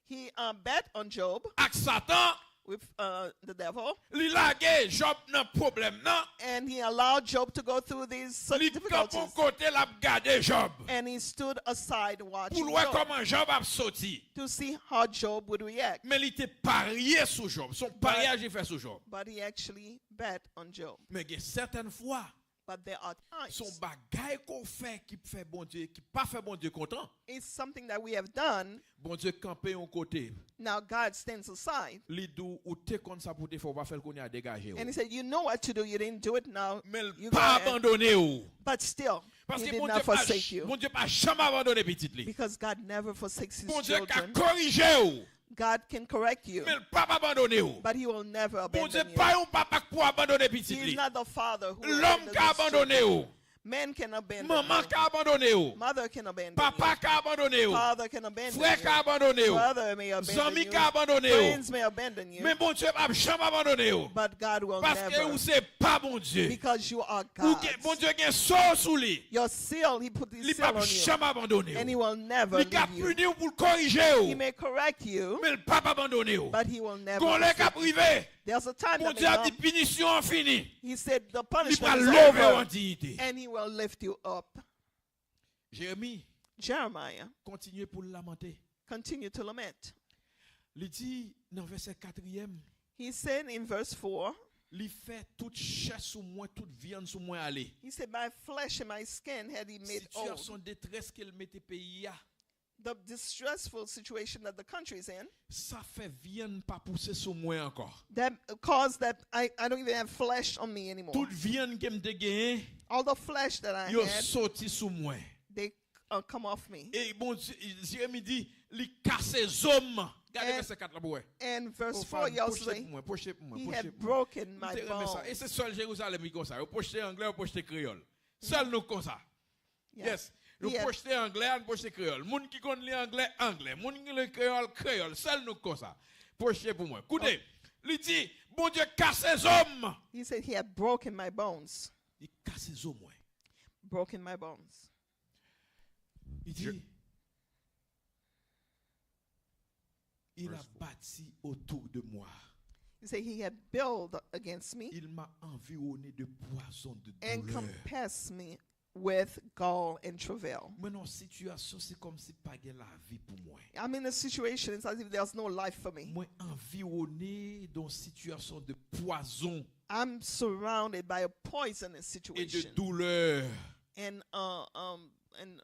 He uh, bet on Job Ak Satan, with uh, the devil, li lage Jòb nan pwoblèm nan. And he allowed Job to go through these such Li kanpe yon difficulties. Kote l ap gade Jòb. And he stood aside watching Pou l wè Job kòman Jòb ap soti. To see how Job would react. Men li te parye sou Jòb. Se yon paryaj li fè sou Jòb. But he actually bet on Job. Men gen sètèn fwa, But there are se yon times Bagay ke w fè ki fè Bondye, ki pa fè Bondye kontan. It's something that we have done. Bondye kanpe yon kote. Now God stands aside. Li di w, ou te konn sa pou w te fè, ou pa fè l kounye a, degaje w. And he said, you know what to do, you didn't do it now. Men l You go pa ahead. Abandone w. But still, he Paske did Bondye not pa, forsake you. Bondye pa janm abandone pitit li. Because God never forsakes his Bondye ka children. Korije w. God can correct you. Men l p ap abandone w. But he will never Bondye abandon you. Pa yon papa k pou abandone pitit He is li. Not the father who Lòm abandons ka his children. Abandone w. Man can abandon Manman you. Ka abandone w. Mother can abandon Papa you. Ka abandone w. Father can abandon Frè you. Ka abandone w. Brother may abandon Zanmi you. Ka abandone w. Friends may abandon you. Men Bondye p ap janm abandone w. But God will Paske never. Ou se pa Bondye. Because you are Ou God. Gen, Bondye gen so sou li. Your seal, he put his Li p ap seal on you. Janm abandone w. And he will never Li ka leave you. Pini w pou l korije w. He may correct you, Men l p ap abandone w. But he will never Gon lè k ap forsake you. Rive. There's a time that may Bondye ap di come. Pinisyon an fini. He said the Li pral punishment is Leve w an over. Diyite. And he will lift you up. Jeremi Jeremiah Kontinye pou l lamante. Continue to lament. Li di nan vèsè katriyèm. He said in verse four, Li fè tout chè sou mwen, tout vyann sou mwen ale. He said, my flesh and my skin had he made old. Sitiyasyon detrès ke l mete peyi a. The distressful situation that the country is in, Sa fè vyann pa pouse sou mwen ankò. That caused that I, I don't even have flesh on me anymore. Tout vyann ke m te genyen, All the flesh that I yo had, Soti sou mwen. They uh, come off me. E Bondye, Jeremi di, li kase zo m. Gade vèsè kat la pou wè. And verse four, y'all say, he had broken my bones. M te renmen sa. E se sèl Jerizalèm ki konsa. Yo pwojte anglè, yo pwojte kreyòl. Sèl nou k konsa. Yes. Nou pwojte anglè a, nou pwojte kreyòl. Moun ki konn li anglè, anglè. Moun ki li kreyòl, kreyòl. Sèl nou k konsa. Pwojte pou mwen. Koute, li di, Bondye kase zo m. He said he had broken my bones. Li kase zo mwen. Broken my bones. Li di, Il a bâti autour de moi. He said he had built against me. Il m'a environné de poison, de douleur. And compassed me with gall and travail. Mwen nan sitiyasyon, se kòmsi pa gen lavi pou mwen. I'm in a situation, it's as if there's no life for me. Mwen anviwone de yon sitiyasyon de pwazon. I'm surrounded by a poisonous situation. E de doulè. And, uh, um, and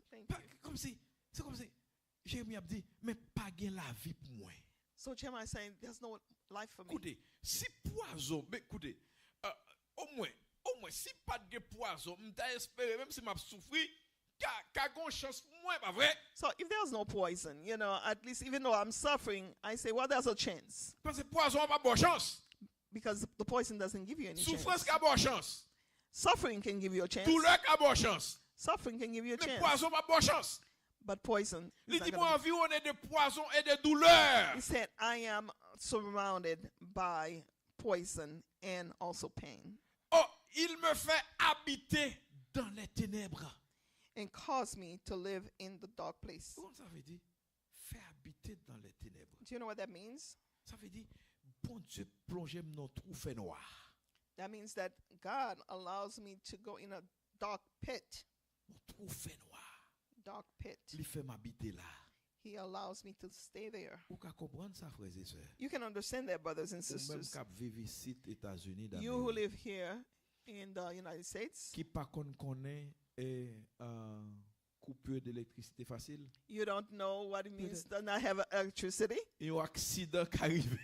pain. Thank you. Kòmsi, se kòmsi Jeremi ap di, men pa gen lavi pou mwen. So Jeremiah saying, there's no life for me. Koute, si pwazon, men koute, euh, omwen, omwen, si pa t gen pwazon, m ta espere, menm si m ap soufri, ka, ka gen yon chans pou mwen, pa vre? So if there's no poison, you know, at least even though I'm suffering, I say, well, there's a chance. Paske pwazon an pa ba w chans. Because the poison doesn't give you any chance. Soufrans ka ba w chans. Suffering can give you a chance. Doulè ka ba w chans. Suffering can give you a chance. Men pwazon pa ba w chans. But poison is not gonna be. Li di, mwen anviwone de pwazon e de doulè. He said, I am surrounded by poison and also pain. Oh, il me fait habiter dans les ténèbres. And cause me to live in the dark place. Ou konn sa vle di? Fait habiter dans les ténèbres. Do you know what that means? Sa vle di, Bondye plonje m nan twou fènwa. That means that God allows me to go in a dark pit. Yon twou fènwa. Dark pit. Li fè m abite la. He allows me to stay there. Ou ka konprann sa, frè e sè. You can understand that, brothers and sisters. Ou menm k ap viv isit Etazini Damerik. You who live here in the United States. Ki pa konn konnen, eh, ah, coupure d'électricité facile. You don't know what it means to not have electricity. Yon aksidan ka rive.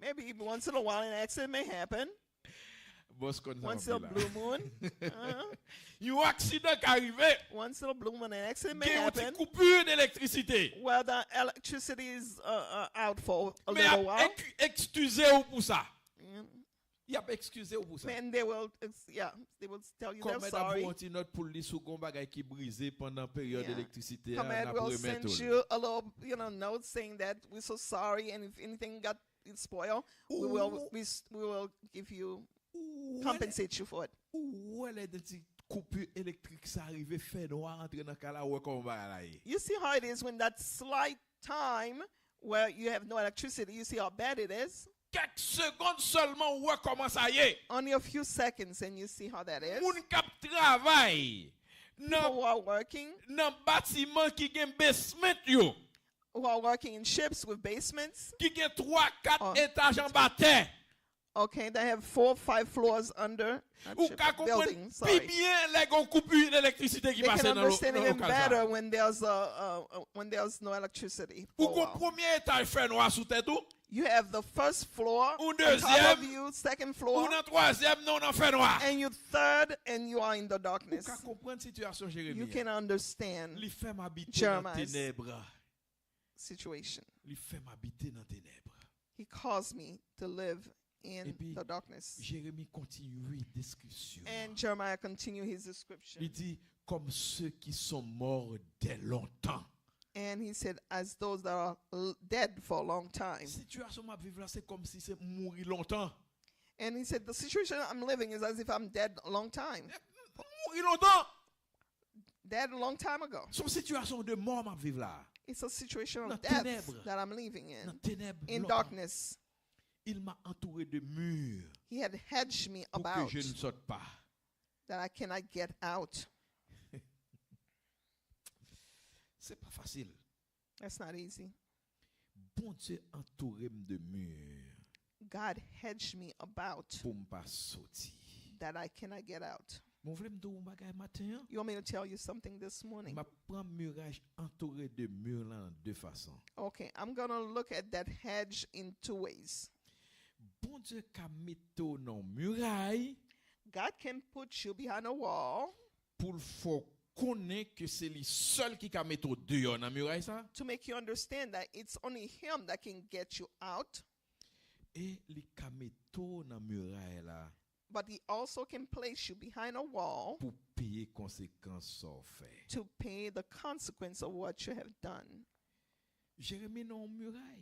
Maybe once in a while an accident may happen. Bòs konn sa. Once in a blue moon. Uh-huh. Yon aksidan ka rive. Once in a blue moon an accident may happen. Gen yon ti coupure d'électricité. Well, the electricity is, uh, uh, out for a little while. Men y ap ek-, ekskize w pou sa. Mm. Y ap ekskize w pou sa. And they will, ex-, yeah, they will tell you they're sorry. Kòmèt ap voye yon ti nòt pou l di si w gen yon bagay ki brize pandan peryòd elektrisite a, n ap remèt ou l. Kòmèt will send you a little, you know, note saying that we're so sorry and if anything got spoiled, we will, we s-, we will give you, compensate you for it. Ou wè lè, ou wè lè de ti koupi elektrik sa rive, fènwa antre nan kay la, ou wè kòman bagay la ye. You see how it is when that slight time where you have no electricity, you see how bad it is. Kèk segonn sèlman, ou wè kòman sa ye. Only a few seconds and you see how that is. Moun k ap travay nan, people who are working, nan batiman ki gen basement yo, who are working in ships with basements, ki gen twa, kat etaj anba tè. Okay, they have four, five floors under. Ou ka konprann pi byen lè gen yon koupi elektrisite ki pase nan lo-, nan lokal sa. They can understand even better when there's a, a, a, when there's no electricity for a while. Ou gon premye etaj fènwa sou tèt ou. You have the first floor on top of you, second floor, ou nan twazyèm, non, nan fènwa. And you third, and you are in the darkness. Ou ka konprann sitiyasyon Jeremi a. You can understand Jeremiah's situation. Li fè m abite nan tenèb. Li fè m abite nan tenèb. He caused me to live in the darkness. Epi, Jeremi kontinye deskripsyon an. And Jeremiah continued his description. Li di, comme ceux qui sont morts dès longtemps. And he said, as those that are l-, dead for a long time. Sitiyasyon m ap viv la, se kòmsi se m mouri lontan. And he said, the situation I'm living is as if I'm dead a long time. Eh, m mouri lontan. Dead a long time ago. Se yon sitiyasyon de mò m ap viv la. It's a situation of death that I'm living in. Nan tenèb. Nan tenèb lontan. In darkness. Il m'a entouré de murs. He had hedged me about. Pour que je ne sorte pas. That I cannot get out. Se pa fasil. That's not easy. Bondye antoure m de mi. God hedged me about. Pou m pa soti. That I cannot get out. Mwen vle m di w yon bagay maten an. You want me to tell you something this morning? M ap pran miray antoure de mi lan nan de fason. Okay, I'm gonna look at that hedge in two ways. Bondye ka mete w nan yon miray. God can put you behind a wall. Pou l fè w konnen ke se li sèl ki ka mete w deyò nan miray sa. To make you understand that it's only him that can get you out. E li ka mete w nan miray la. But he also can place you behind a wall. Pou peye konsekans sa w fè. To pay the consequence of what you have done. Jeremi nan yon miray.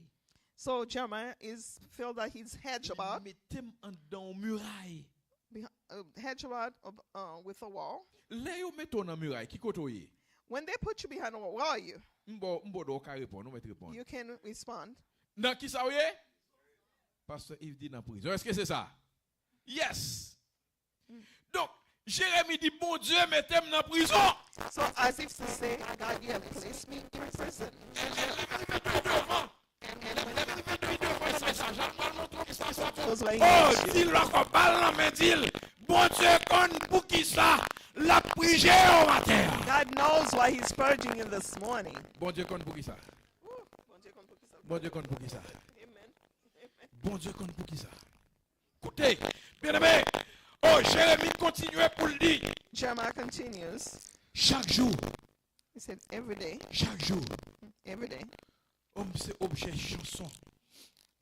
So Jeremiah is feel that he's hedged about. Mete m anndan yon miray. Behind, uh, hedged about uh, uh, with a wall. Lè yo mete w nan miray, ki kote w ye? When they put you behind a wall, where are you? M ba w do w ka reponn, ou mèt reponn. You can respond. Nan ki sa w ye? Pastè Yves di nan prizon. Èske se sa? Yes. Donk, Jeremi di, Bondye mete m nan prizon. So as if to say, God, you have placed me in prison. E lè m rive pi devan, e lè m rive pi devan nan mesaj la, m pral montre w kisa sa pou. Those were Oh, issues. Di l ankò, ba l nan men, di l, Bondye konn poukisa l ap prije w atè a. God knows why he's purging you this morning. Bondye konn poukisa. Ooh, Bondye konn poukisa. Bondye konn poukisa. Amen. Bondye konn poukisa. Koute, byeneme, oh, Jeremi kontinye pou l di, Jeremiah continues. Chak jou, He said, every day, chak jou, every day. Oh, m se objè chanson.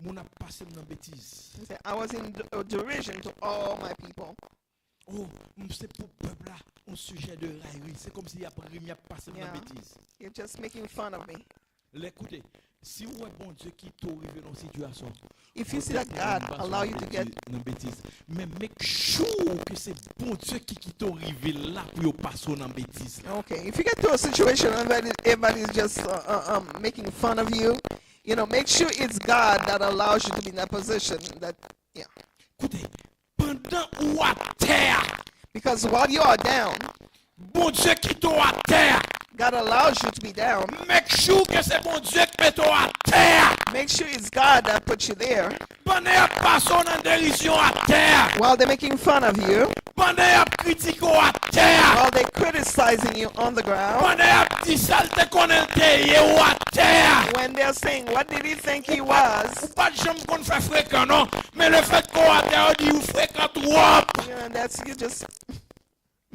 Moun ap pase m nan betiz. He said, I was in d- uh, derision to all my people. Oh, m se pou pèp la yon sijè de rayri. Se kòmsi y ap ri m, y ap pase m nan Yeah. betiz. You're just making fun of me. Lè koute, si w wè Bondye kite w rive nan yon sitiyasyon, If you see that God allow you to get nan betiz, men make sure ke se Bondye ki kite w rive la pou yo pase w nan betiz la. Okay, if you get to a situation and everybody, everybody's just uh, uh, um, making fun of you, you know, make sure it's God that allows you to be in that position. That yeah. Koute, pandan ou atè a, Because while you are down, Bondye kite w atè a. God allows you to be down. Make sure ke se Bondye ki mete w atè a. Make sure it's God that put you there. Pandan y ap pase w nan derizyon atè a. While they're making fun of you, Pandan y ap kritike w atè a. while they're criticizing you on the ground, Pandan y ap di sa l te konnen l te ye w atè a. When they're saying, what did he think he was? Ou pa t janm konn fè frekan non. Men lefètke w atè a, yo di ou frekan twòp. You know, that's you just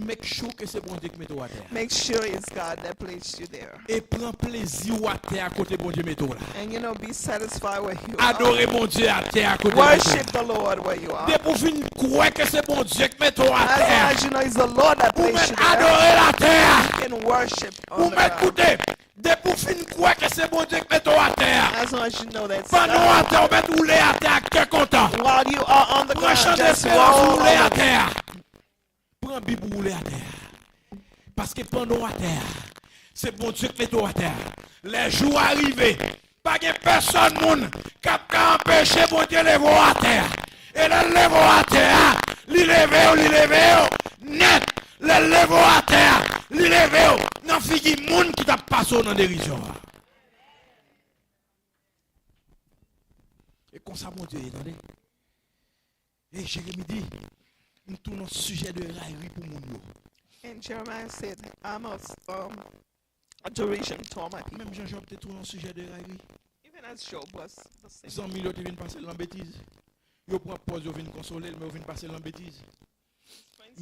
Make sure ke se Bondye ki mete w atè a. Make sure it's God that placed you there. E pran plezi w atè a kote Bondye mete w la. And you know, be satisfied where you are. Adore Bondye atè a kote Bondye. Worship the Lord where you are. Depi w fin kwè ke se Bondye ki mete w As atè a, long as you know it's the Lord that ou placed mèt you there, adore l atè a. You can worship Ou on the mèt ground. Koute, depi w fin kwè ke se Bondye ki mete w atè a, As long as you know that's pandan w God. Atè a, ou mèt woule atè a ak kè kontan. While you are on the Pran ground, chan just desperans, roll woule over. Atè a. Pran Bib ou, woule atè a. Paske pandan w atè a, se Bondye ki mete w atè a. Lè jou a rive, pa gen pèsòn moun k ap ka anpeche Bondye leve w atè a. E lè l leve w atè a, li leve w, li leve w nèt. Lè l leve w atè a, li leve w nan figi moun ki t ap pase w nan derizyon an. E konsa Bondye ye, tande. E Jeremi di, m tounen yon sijè de rayri pou moun yo. And Jeremiah said, I'm a, um, a derision to all my people. Menm jan Jòb te tounen yon sijè de rayri. Even as Job was the same. Zanmi l yo te vin pase l nan betiz. Yo pran pòz, yo vin konsole l, men yo vin pase l nan betiz.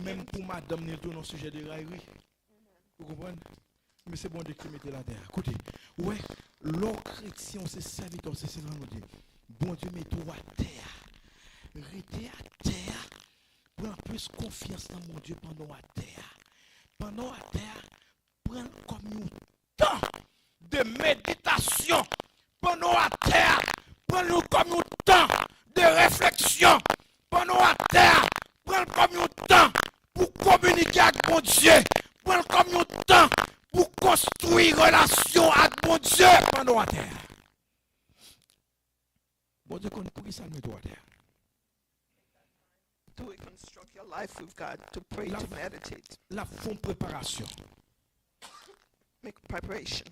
Menm pou madanm ni, l tounen yon sijè de rayri. Ou konprann? Men se Bondye ki mete l atè a. Koute, ou wè, lè w kretyen, w se sèvitè, w se sèvant Bondye. Bondye mete w atè a. Rete atè a. Pran plis konfyans nan Bondye pandan w atè a. Pandan w atè a, pran l kòm yon tan de meditasyon. Pandan w atè a, pran l kòm yon tan de refleksyon. Pandan w atè a, pran l kòm yon tan pou kominike ak Bondye. Pran l kòm yon tan pou konstwi relasyon ak Bondye pandan w atè a. Bondye konn poukisa l mete w atè a. To reconstruct your life with God, to pray, to meditate, L ap fè yon preparasyon. Make preparation.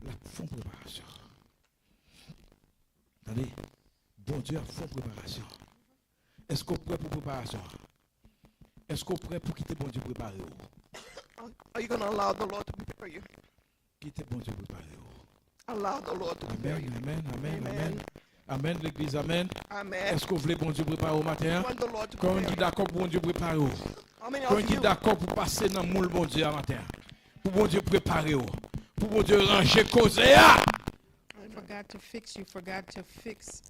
L ap fè yon preparasyon. Tande, Bondye ap fè yon preparasyon. Èske w prè pou preparasyon an? Èske w prè pou kite Bondye prepare w? Are you going to allow the Lord to prepare you? Kite Bondye prepare w. Allow the Lord to prepare Amèn, you. amèn, amèn, Amen. amèn. Amèn, legliz, amèn. Amen. Èske w vle Bondye prepare w maten an? Want the Lord to Kòman ki prepare you. Dakò pou Bondye prepare w? Konbyen ki dakò pou pase nan moul Bondye a maten an? Pou Bondye prepare w. Pou Bondye ranje koze a. For God to fix you, for God to fix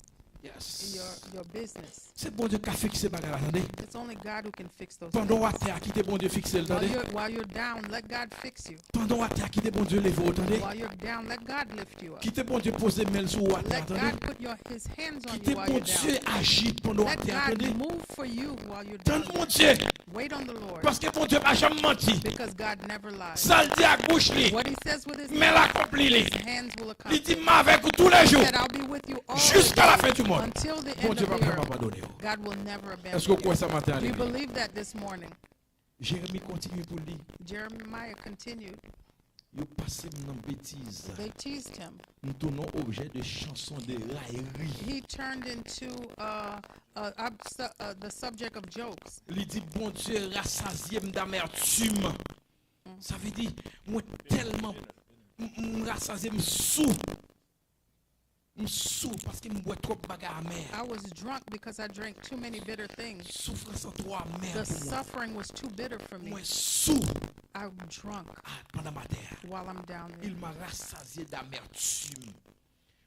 Yes. your your business. Se Bondye k ka fikse bagay la, tande. It's only God who can fix those Pandan w things. Atè a, kite Bondye fikse l, While tande. You're, while you're down, let God fix you. Pandan w Atè a, kite Bondye leve w, tande. While you're down, let God lift you up. Kite Bondye poze men l sou ou atè a, Let tande. God put your his hands on Kite you while you're Bondye down. Aji pandan w Let Atè a, God tande. Move for you while you're Tann down. Bondye. Wait on the Lord. Paske Bondye pa janm manti. Because God never lies. Sa l di ak bouch li, What he says with his men l mouth, akonpli li. His hands will Li di, accomplish. "M avèk ou tou lè jou, He said, "I'll be with you all jiska the lafen days, di mond." until the end Bondye of pa the janm earth." Abandone w. God will never Èske w abandon kwè you. Sa maten an? Do you Legliz? Believe that this morning? Jeremi kontinye pou l di, Jeremiah continued. "Yo pase m nan betiz. They teased him. M tounen yon objè de chanson, de rayri." He turned into uh, uh, obs- uh, the subject of jokes. Li di, "Bondye rasazye m damètim." Sa vle di, mwen tèlman, m, m rasazye m sou. M sou paske m bwè twòp bagay amè. I was drunk because I drank too many bitter things. Soufrans an twò amè The pou mwen. Suffering was too bitter for me. Mwen sou I'm drunk a, pandan m atè a. While I'm down there. Il m'a rassasié d'amertume.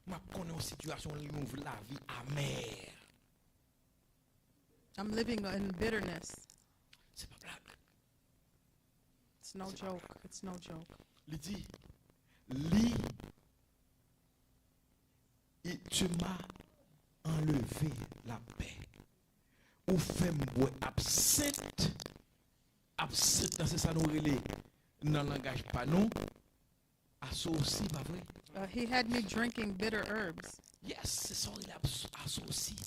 M ap konnen yon sitiyasyon, yon lavi amè. I'm living in bitterness. Se pa blag. It's no joke. It's no joke. Li di, li, et tu m'as enlevé la paix. Ou fè m bwè absent. Absent lan, se sa nou rele nan langaj pa nou asosi, pa vre? Uh, he had me drinking bitter herbs. Yes, se sa w rele abs- asosi.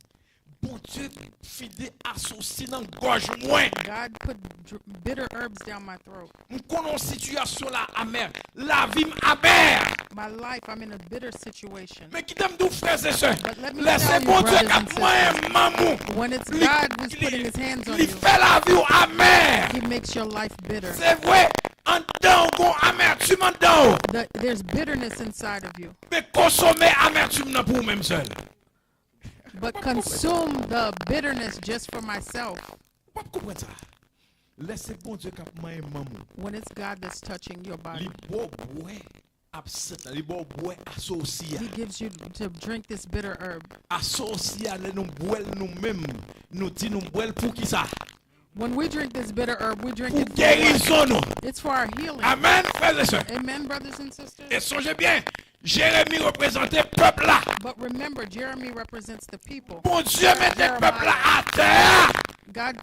Bondye fide asosi nan gòj mwen. God put dr- bitter herbs down my throat. M konnen yon sitiyasyon la amè. Lavi m amè. My life, I'm in a bitter situation. Men kite m di w, frè e sè, But let me lè se tell you, Bondye brothers k ap and manyen sisters, manm ou, when it's li, God who's li, putting his hands on li you, fè lavi w amè. He makes your life bitter. Se vre, anndan w gon amètim anndan w. The, there's bitterness inside of you. Men konsome amètim nan pou ou menm sèl. But consume the bitterness just for myself. Ou p ap konprann sa. Lè se Bondye k ap manyen manm ou, When it's God that's touching your li body, ba w bwè absent la, li ba w bwè asosi a. He gives you to drink this bitter herb. Asosi a, lè nou bwè l nou menm, nou di nou bwè l pou ki sa? When we drink this bitter herb, we drink Pou it for what? Gerizon nou. It's for our healing. Amèn, frè e sè. Amen, brothers and sisters. E sonje byen, Jeremi reprezante pèp la. But remember, Jeremy represents the people. Bondye mete pèp la atè a. God,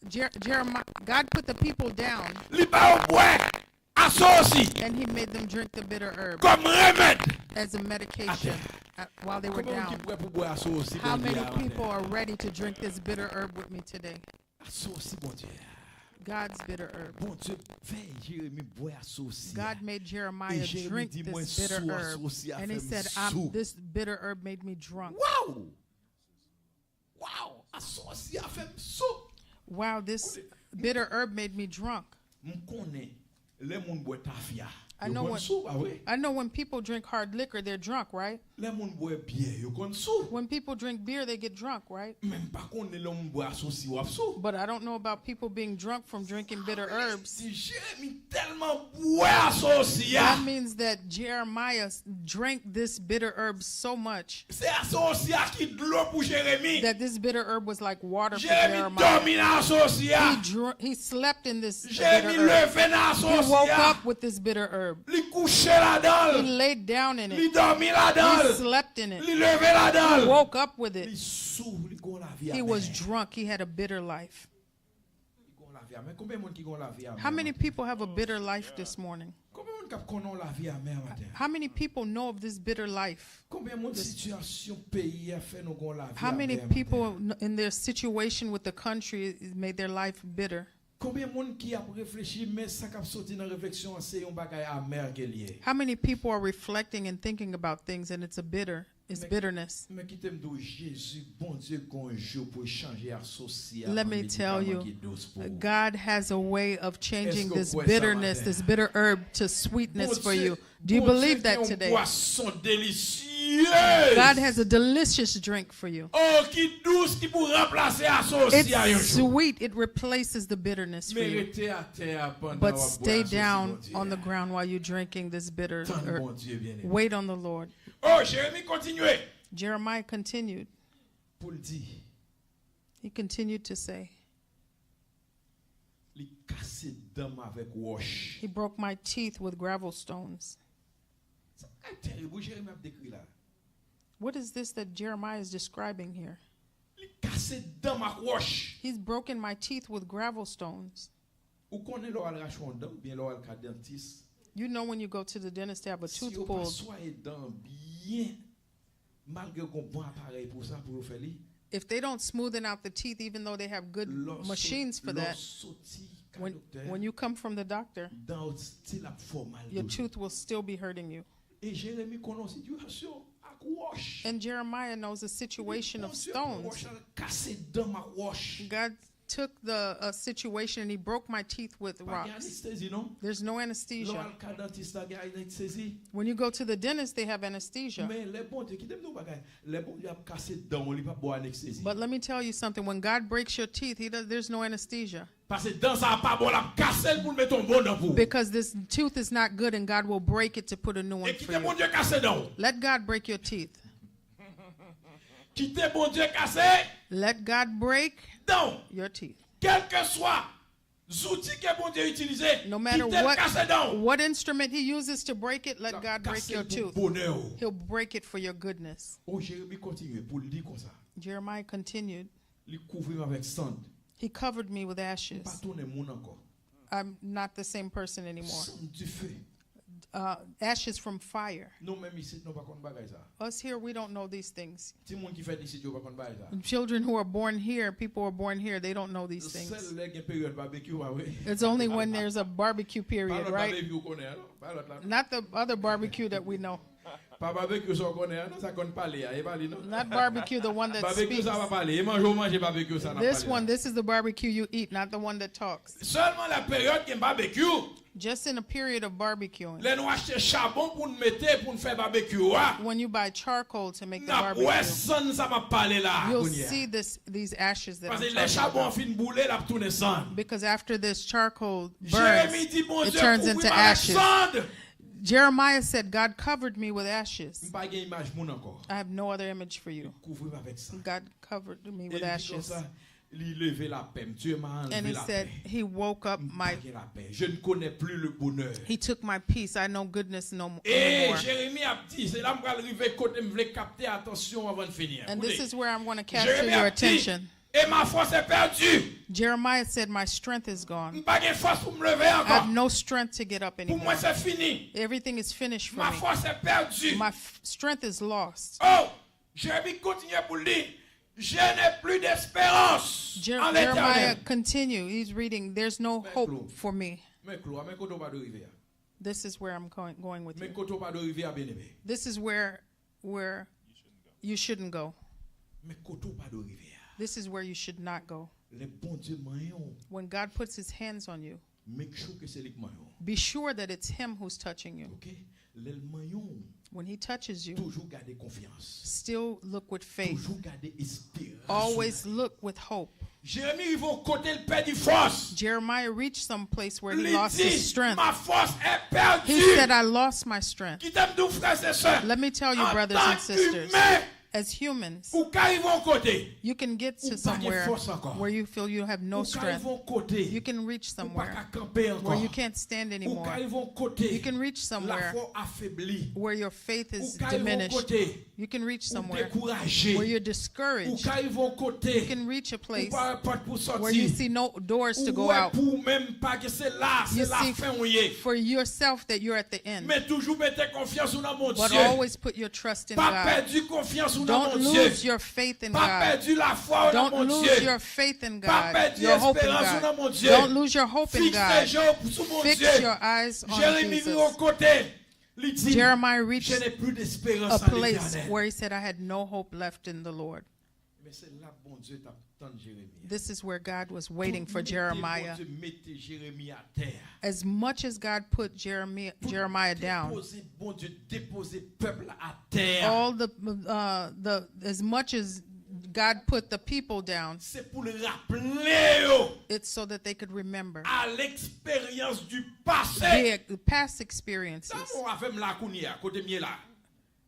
Jer- Jeremiah, God put the people down Li ba yo bwè asosi and he made them drink the bitter herb kòm remèd. As a medication uh, while they were Konbyen moun ki down. Prè pou bwè asosi? How Bondye many a people maten? Are ready to drink this bitter herb with me today? Asosi Bondye a. God's bitter herb. Bondye fè Jeremi bwè asosi a. God made Jeremiah E Jeremi drink di, "Mwen this bitter sou, herb. Asosi a And he fè m said, sou." I'm, this bitter herb made me drunk. Wow! Wow! Asosi a fè m sou. Wow, this bitter herb made me drunk. M konnen lè moun bwè tafya, I yo know konn when- sou, pa vre? I know when people drink hard liquor, they're drunk, right? Lè moun bwè byè, yo konn sou. When people drink beer, they get drunk, right? Men m pa konnen lè moun bwè asosi w ap sou. But I don't know about people being drunk from drinking bitter herbs. Si Jeremi tèlman bwè asosi a, That means that Jeremiah s- drank this bitter herb so much se asosi a ki dlo pou Jeremi. That this bitter herb was like water for Jeremi Jeremiah. Dòmi nan asosi a. He, dr- he slept in this bitter Jeremi herb. Leve nan He woke asosi a. Up with this bitter herb. Li kouche ladan He l. Laid down in Li it. Dòmi ladan He l. Slept in it. Li leve ladan He l. Woke up with Li it. Sou, li gon lavi He was amè. Drunk. He had a bitter life. Li gon lavi amè. Konbyen moun ki gon lavi amè? How many people have a bitter life this morning? Konbyen moun k ap konnen yon lavi amè maten? How many people know of this bitter life? Konbyen moun sitiyasyon peyi a fè nou gon lavi How many amè people maten? In their situation with the country made their life bitter? Konbyen moun ki ap reflechi, men sa k ap soti nan refleksyon an se yon bagay amè ke l ye? How many people are reflecting and thinking about things and it's a bitter, it's bitterness? Men kite m di w, Jezi, Bondye gon jou pou l chanje asosi a. Let An me tell medikaman you, ki dous pou ou. God has a way of changing Èske w this kwè sa bitterness, maten? This bitter herb to sweetness for Bondye, you. Do you Bondye believe gen that yon today? Bwason delisye. Yes! God has a delicious drink for you. Oh, ki dous, ki pou ranplase asosya yon It's jou. Sweet. It replaces the bitterness for Men you. Rete atè a pandan But w ap stay bwè down asosya on the ground while you're drinking this bitter Tann herb. Bondye byen. Wait on the Lord. Oh, Jeremi kontinye Jeremiah continued. Pou l di, He continued to say, li kase dan m avèk wòch. He broke my teeth with gravel stones. Sa ka tèrib, wi, Jeremi ap dekri la. What is this that Jeremiah is describing here? Li kase dan m ak wòch. He's broken my teeth with gravel stones. Ou konnen lè w al rache yon dan, oubyen lè w al ka dantis, You know when you go to the dentist to have a si tooth yo pa pulled, swaye dan byen, malgre gon bon aparèy pou sa, pou yo fè li, if they don't smoothen out the teeth, even though they have good lò machines for lò that, soti ka when, doktè, when you come from the doctor, dan w still ap fè w mal your toujou. Tooth will still be hurting you. E Jeremi konnen yon sitiyasyon ak wòch. And Jeremiah knows a situation of Bondye pran wòch stones. La, l kase dan m ak wòch. God took the uh, situation and he broke my teeth with Pa gen rocks. Anestezi, non? There's no Lè w anesthesia. Al ka dantis la, gen anestezi. When you go to the dentist, they have anesthesia. Men lè Bondye, kite m di w bagay, lè Bondye ap kase dan w, li p ap ba w anestezi. But let me tell you something. When God breaks your teeth, he does, there's no anesthesia. Paske dan sa a pa bon, l ap kase l pou l mete yon bon dan pou ou. Because this tooth is not good and God will break it to put a new E one for kite you. Bondye kase dan w. Let God break your teeth. Kite Bondye kase Let God break dan w. Your teeth. Kèlkeswa zouti ke Bondye itilize, No matter kite l what, kase dan w. What instrument he uses to break it, let L ap God break kase your l pou tooth. Bonè w. He'll break it for your goodness. O Jeremi kontinye pou l di konsa. Jeremiah continued. Li kouvri m avèk sann. He covered me with M pa ashes. Tounen moun ankò. I'm not the same person anymore. Sann dife. Uh, ashes from fire. Nou menm isit, nou pa konn bagay sa. Us here, we don't know these things. Timoun ki fèt isit yo pa konn bagay sa. Children who are born here, people who are born here, they don't know these Sèl things. Lè gen peryòd babekyou, pa vre? It's only when there's a barbecue Pa period, lòt right? Babekyou konnen an, non? Pa lòt la, non? Not the other barbecue that we know. Pa babekyou sa w konnen an, non? Sa konn pale a, e pa li, non? Not barbecue, the one that Babekyou speaks. Sa pa pale, e manje w manje babekyou sa n ap This pale one, la. This is the barbecue you eat, not the one that talks. Sèlman lè peryòd gen babekyou, Just in a period of barbecuing. Lè nou achte chabon pou n mete, pou n fè babekyou a, When you buy charcoal to make the n ap wè barbecue, sann sa m ap pale la a you'll kounye a. See this, these ashes that I'm Paske lè talking chabon an about. Fin boule, l ap tounen sann. Because after this charcoal burns, Jeremi di, it Bondye turns kouvri into m avèk ashes. Sann. Jeremiah said, God covered me with ashes. M pa gen imaj moun ankò. I have no other image for you. Kouvri m avèk sann. God covered me E with li di ashes. Konsa, li leve lapè m. Dye m a And he anleve said, lapè. He woke up M pa my, gen lapè. Je ne connais plus le bonheur. He took my peace. I know goodness no mo- E anymore. Jeremi ap di, se la m pral rive kote m vle kapte atansyon anvan n fini an. And this Koute. Is where I'm going to capture Jeremi your ap di, attention. E ma force est perdue. Jeremiah said, My strength is gone. M pa gen fòs pou m leve I have ankò. No Strength to get up Pou mwen anymore. Se fini. Everything is finished for Ma me. Force est perdue. My f- strength is lost. Oh, Jeremi kontinye pou l di, Je n'ai plus d'espérance Jer- en Jeremiah l'Éternel. Continues. He's reading, There's no Men hope klou. For me. Men klou, men kote w pa dwe rive a. This is where I'm going, going with Men you. Kote w pa dwe rive a, byeneme. This is where, where you shouldn't go. Men kote w pa dwe rive a. This is where you should not go. Lè Bondye manyen w. When God puts his hands on you, Make sure ke se li k manyen w. Be sure that it's him who's touching you. Ok? Lè l manyen w. When he touches you, toujou gade konfyans. Still look with faith. Toujou gade esperans. Always look with hope. Jeremi rive yon kote l pèdi fòs. Jeremiah reached some place where he lost his strength. Ma force est perdue. He said, I lost my strength. Kite m di w, frè e sè. Let me tell you, brothers and sisters, as humans, Ou ka rive yon kote. You can get to somewhere where you feel you have no strength. Ou ka rive yon kote. You can reach somewhere Ou pa ka kanpe ankò. Where you can't stand anymore. Ou ka rive yon kote. You can reach somewhere lafwa w afebli. Where your faith is diminished. Ou ka rive yon kote. You can reach somewhere where you're discouraged. Ou ka rive yon kote. You can reach a place where you see no doors to go out. Ou pa wè pou ou menm pa gen se la, se lafen ou ye. For yourself that you're at the end. Men toujou mete konfyans ou nan Bondye. But always put your trust in God. Pa pèdi konfyans ou nan Bondye. Don't lose your faith in God. Pa pèdi lafwa ou nan Bondye. Don't lose your faith in God. Pa pèdi esperans ou nan Bondye. Don't lose your hope in God. Fikse je w sou Bondye. Fix your eyes on Jesus. Jeremi rive yon kote. Li di, Jeremiah reached a place where he said, I had no hope left in the Lord. Men se la Bondye t ap tann Jeremi. This is where God was waiting for Jeremiah. Pou mete Bondye mete Jeremi atè. As much as God put Jeremiah, Jeremiah down, depoze, Bondye depoze pèp la atè. All the, uh, the, as much as God put the people down, se pou l raple yo, it's so that they could remember, a leksperyans di pase. The past experiences. Sa mwen avè m la kounye a, kote m ye la.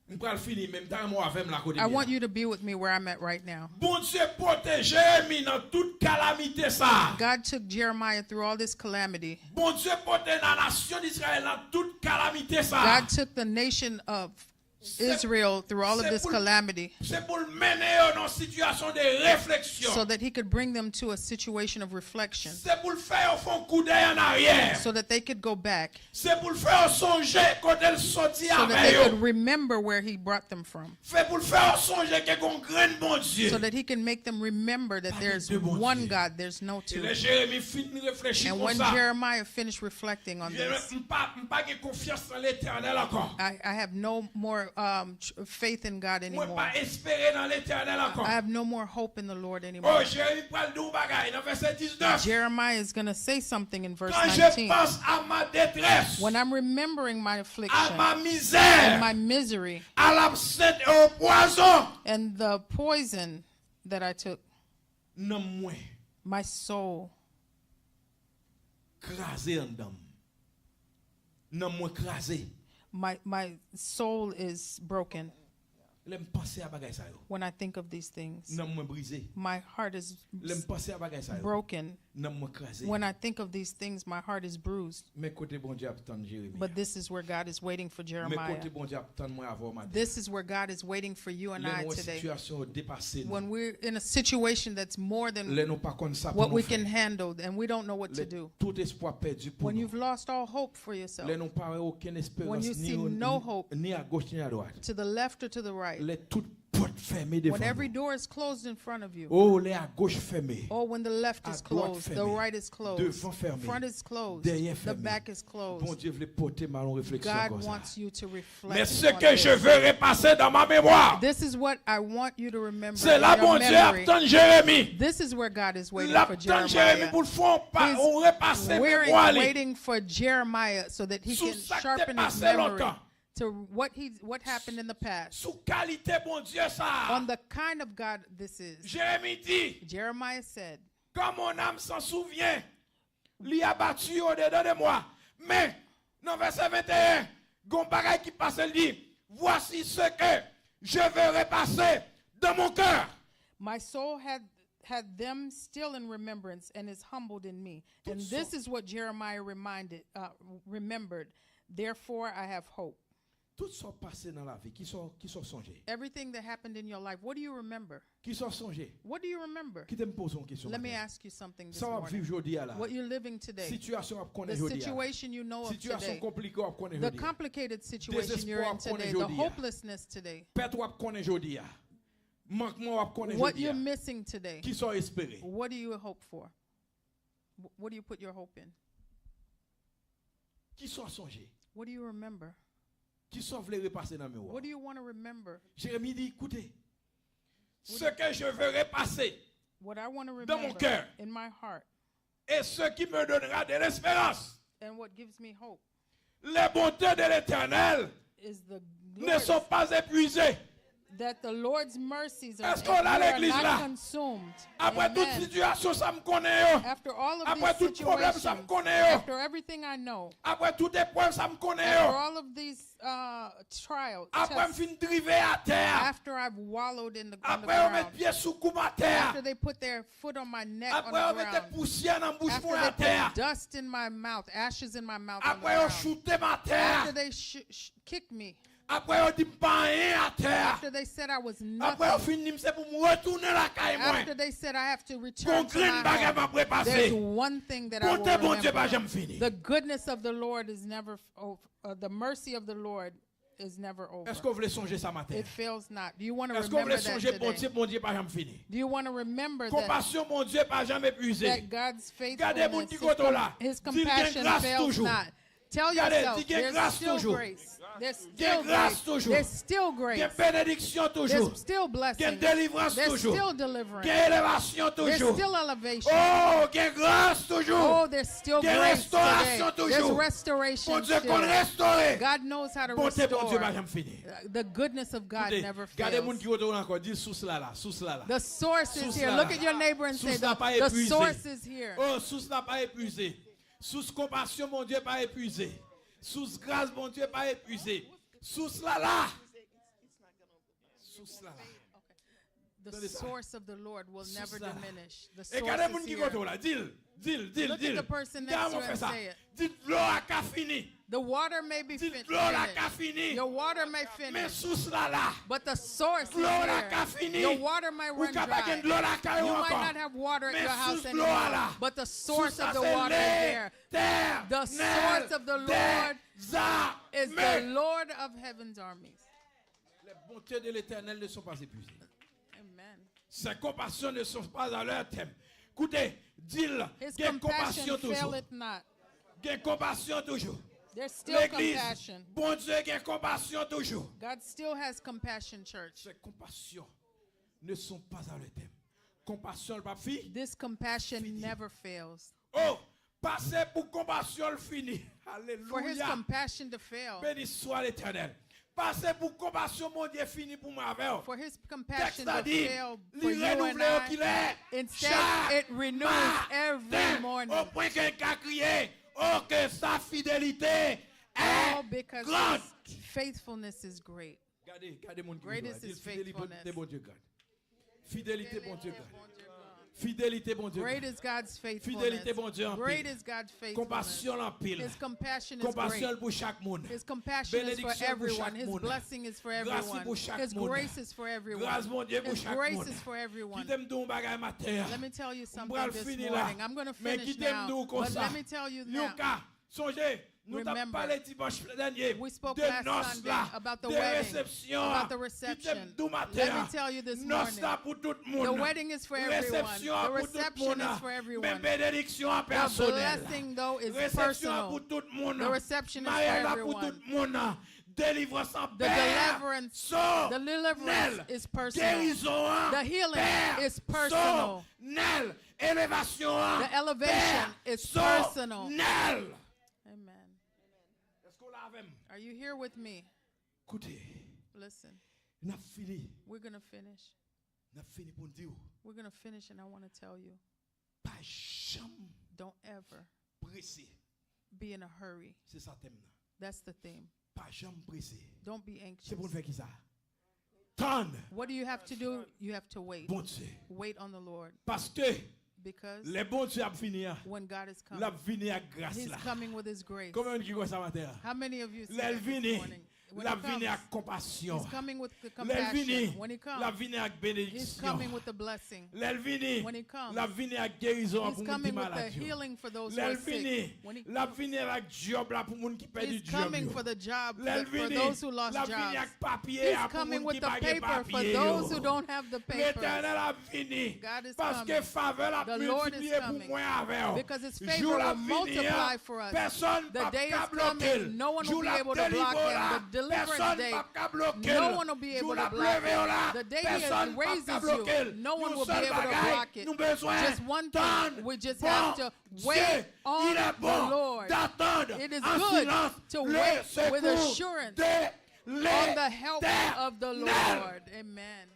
M pral fini, men m ta renmen w avè m la kote m ye la. I want you to be with me where I'm at right now. Bondye pote Jeremi nan tout kalamite sa a. God took Jeremiah through all this calamity. Bondye pote nan nasyon Izrayèl nan tout kalamite sa a. God took the nation of Israel through all of this calamity. Se pou l mennen yo nan sitiyasyon de refleksyon. So that he could bring them to a situation of reflection. Se pou l fè yo fè yon kou dèyè an aryè. So that they could go back. Se pou l fè yo sonje kote l soti avè yo. So that they could remember where he brought them from. Se pou l fè yo sonje ke gon grenn Bondye. So that he can make them remember that there's one God, there's no two. E lè Jeremi fin reflechi konsa, and when Jeremiah finished reflecting on this, m pa, m pa gen konfyans nan Letènèl ankò. I, I have no more, um, tr- faith in God anymore. Mwen pa espere nan Letènèl ankò. I have no more hope in the Lord anymore. Oh, Jeremi pral di yon bagay nan vèsè diznèf. Jeremiah is going to say something in verse nineteen. Quand je pense à ma détresse, when I'm remembering my affliction, à ma misère, and my misery, à l'absinthe et au poison, and the poison that I took, nanm mwen, my soul, kraze anndan m. Nanm mwen kraze. My, my soul is broken. Lè m panse a bagay sa yo, when I think of these things. Nanm mwen brize. My heart is broken. Lè m panse a bagay sa yo, nanm mwen kraze. When I think of these things, my heart is bruised. Men kote Bondye ap tann Jeremi a. But this is where God is waiting for Jeremiah. Men kote Bondye ap tann mwen avè w maten an. This is where God is waiting for you and I today. Lè nou wè sitiyasyon yo depase nou. When we're in a situation that's more than what we can handle, lè nou pa konn sa pou nou fè, and we don't know what to do. Lè tout espwa pèdi pou nou. When you've lost all hope for yourself. Lè nou pa wè okenn esperans, when you see no hope, ni agoch ni adwat. To the left or to the right. Lè tout pòt fèmen devan nou. When every door is closed in front of you. Oh, lè agoch fèmen. Oh, when the left is closed, the right is closed, adwat fèmen, front is closed, dèyè fèmen, the back is closed. Bondye vle pote m a yon refleksyon konsa. God wants you to reflect on this. Mais ce que je veux repasser dans ma mémoire. This is what I want you to remember in your memory. Se la Bondye ap tann Jeremi. This is where God is waiting for Jeremiah. L ap tann Jeremi pou l fè yon pa, yon repase memwa li. He's waiting for Jeremiah so that he can sharpen his memory. Sou sa k te pase lontan. To what he, what happened in the past. Sou kalite Bondye sa a. On the kind of God this is. Jeremi di, Jeremiah said, quand mon âme s'en souvient, li abati odedan de mwa. Men, nan vèsè venteyen, gon bagay ki pase, l di, voici ce que je veux repasser dans mon cœur. My soul had, had them still in remembrance and is humbled in me. And this is what Jeremiah reminded, uh, remembered. Therefore, I have hope. Tout sa w pase nan lavi, ki sa w, ki sa w sonje? Everything that happened in your life, what do you remember? Ki sa w sonje? What do you remember? Kite m poze w yon kesyon maten. Let me ask you something this morning. Sa w ap viv jodi a la? What you're living today. Sitiyasyon w ap konnen jodi a. The situation you know of today. Sitiyasyon konplike w ap konnen jodi a. The complicated situation you're in today. Dezespwa w ap konnen jodi a. The hopelessness today. Pèt w ap konnen jodi a. Mankman w ap konnen jodi a. What you're missing today. Ki sa w espere? What do you hope for? Wh- What do you put your hope in? Ki sa w sonje? What do you remember? Ki sa w vle repase nan memwa w? What do you want to remember? Jeremi di, koute. Ce que je veux repasser dans mon cœur, what I want to remember in my heart, et ce qui me donnera de l'espérance. And what gives me hope. Les bontés de l'Éternel ne sont pas épuisées. That the Lord's mercies are, are not consumed. Èske w la legliz la? Amen. Apre tout sitiyasyon sa m konnen yo, apre tout pwoblèm sa m konnen yo, after all of these situations, after everything I know, apre tout eprèv sa m konnen yo, after all of these, uh, trials, apre m fin drive atè a, after I've wallowed in the, on the ground, apre yo met pye sou kou m atè a, after they put their foot on my neck on the ground, apre yo mete pousyè nan bouch mwen atè a, after they put dust in my mouth, ashes in my mouth on the ground, apre yo choute m atè a, after they sh- sh- kick me, apre yo di m pa anyen atè a, after they said I was nothing, apre yo fin di m se pou m retounen lakay mwen, after they said I have to return to my home, gon grenn bagay m ap repase. There's one thing that I will remember. Bonte Bondye pa janm fini. The goodness of the Lord is never f- oh, uh, the mercy of the Lord is never over. Èske w vle sonje sa maten an? It fails not. Do you want to remember that today? Èske w vle sonje Bondye, Bondye pa janm fini? Do you want to remember that, konpasyon Bondye pa janm epuize? That God's faithfulness, his com- his compassion fails not. Gade moun ki kote w la. Di l gen gras toujou. Tell yourself, there's still grace. There's still grace. There's still grace. Gen benediksyon toujou. There's still blessings. Gen delivrans toujou. There's still deliverance. Gen elevasyon toujou. There's still elevation. Oh, gen gras toujou. Oh, there's still grace today. Gen restorasyon toujou. There's restoration still. Bondye konn restore. God knows how to restore. Bonte Bondye pa janm fini. Uh, the goodness of God never fails. Koute, gade moun ki kote w ankò, di l sous la la, sous la la. The source is here. Look at your neighbor and say, the, the source is here. Oh, sous la pa epuize. Sous konpasyon Bondye pa epuize. Sous gras Bondye pa epuize. Sous la la. Sous la la. The source of the Lord will never diminish. The source is here. E gade moun ki kote w la. Di l, di l, di l, di l. Look at the person next to you and say it. Di dlo a ka fini. The water may be finished. Di dlo la ka fini. Your water may finish. Men sous la la. But the source is here. Dlo la ka fini. Your water may run dry. Ou ka pa gen dlo lakay ou ankò. You might not have water at your house anymore. Men sous dlo a la. But the source of the water is there. The source of the Lord is the Lord of heaven's armies. Les bontés de l'Éternel ne sont pas épuisées. Amen. Ses compassions ne sont pas à leur terme. Koute, di l, gen konpasyon toujou. His compassion faileth not. Gen konpasyon toujou. There's still compassion. Legliz, Bondye gen konpasyon toujou. God still has compassion, church. Ses compassions ne sont pas à leur terme. Konpasyon l p ap fi. This compassion never fails. Oh, pase pou konpasyon l fini. Alelouya. For his compassion to fail. Beni swa Letènèl. Pase pou konpasyon Bondye fini pou mwen avè w. For his compassion to fail for you and I. Tèks la di, li renouvle yo kilè? Instead, it renews every morning. Chak maten. O pwen ke l ka kriye, oh, ke sa fidelite est grande. Oh, because his faithfulness is great. Gade, gade moun ki kote w la. Di l, fidelite Bondye gran. Fidelite Bondye gran. Fidelite Bondye gran. Great is God's faithfulness. Fidelite Bondye anpil. Great is God's faithfulness. Konpasyon l anpil. His compassion is great. Konpasyon l pou chak moun. His compassion is for everyone. Benediksyon l pou chak moun. His blessing is for everyone. Gras li pou chak moun. His grace is for everyone. Gras Bondye pou chak moun. His grace is for everyone. Kite m di w yon bagay maten an. Let me tell you something this morning. M pral fini la. I'm gonna finish now. Men kite m di w konsa. But let me tell you now. Yon ka. Sonje, nou t ap pale dimanch dènye de nòs la, de resepsyon an, ki te m di w maten an. Nòs la pou tout moun. Resepsyon an pou tout moun. Men benediksyon an pèsonèl. Resepsyon an pou tout moun. Maryaj la pou tout moun. Delivrans an pèsonèl. Gerizon an pèsonèl. Elevasyon an pèsonèl. Amen. Èske w la avè m? Are you here with me? Koute. Listen. N ap fini. We're gonna finish. N ap fini pou n di w. We're gonna finish and I wanna tell you. Pa janm prese. Don't ever be in a hurry. Se sa tèm nan. That's the theme. Pa janm prese. Don't be anxious. Se pou n fè ki sa? Tann. What do you have to do? You have to wait. Bondye. Wait on the Lord. Paske lè Bondye ap vini an, l ap vini ak gras la. He's coming with his grace. Konbyen moun ki kwè sa maten an? How many of you see that this morning? Lè l vini, l ap vini ak konpasyon. He's coming with the compassion. Lè l vini, l ap vini ak benediksyon. He's coming with the blessing. Lè l vini, l ap vini ak gerizon an pou moun ki malad yo. Lè l vini, l ap vini avèk djòb la pou moun ki pèdi djòb yo. Lè l vini, l ap vini ak papye a pou moun ki pa gen papye yo. Letènèl ap vini, paske favè l ap miltipliye pou mwen avè w. Jou l ap vini an, pèsonn p ap ka bloke l. Jou l ap delivre w la, pèsonn p ap ka bloke l. Jou l ap leve w la, pèsonn p ap ka bloke l. Yon sèl bagay nou bezwen, tann Bondye. Il est bon d'attendre en silence le secours de l'Éternel. Amen. Amen.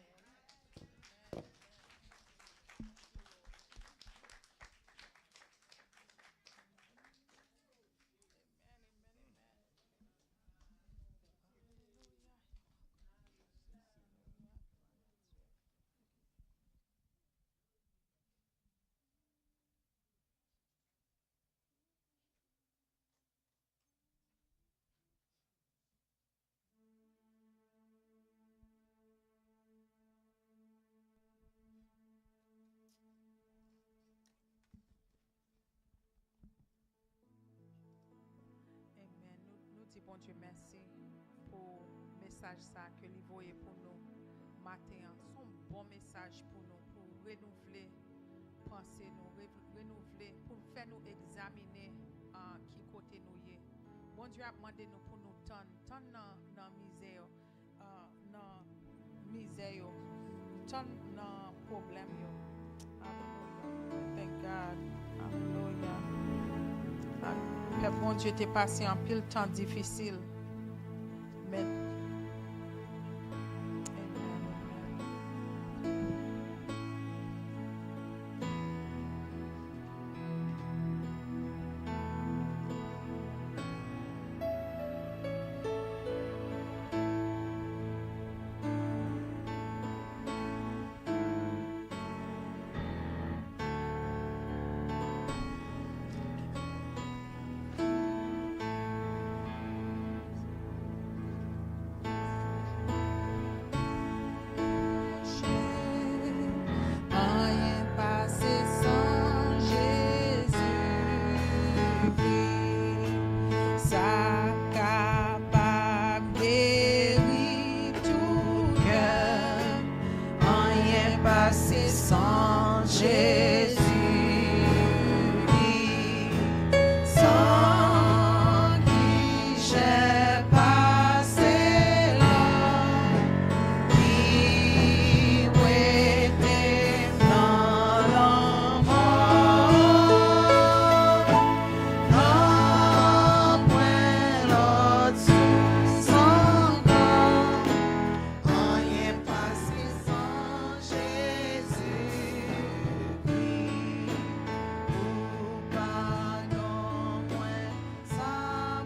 Nou, nou di Bondye mèsi pou mesaj sa ke li voye pou nou maten an. Se yon bon mesaj pou nou, pou renouvle panse nou, re-, renouvle, pou fè nou egzamine, ah, ki kote nou ye. Bondye ap mande nou pou nou tann, tann nan, nan mizè, ah, nan mizè yo, tann nan pwoblèm yo. Alelouya. Thank God. Alelouya. Al-, pèp Bondye te pase anpil tan difisil. Men, amen, amen. Anyen pase san Jezikri, sa kapab geri tout kè. Anyen pase san Jezi, li san ki chè pase lan, ki wete m nan lanmò. Nanpwen lòt sous ankò. Anyen pase san Jezikri, pou padon mwen, sa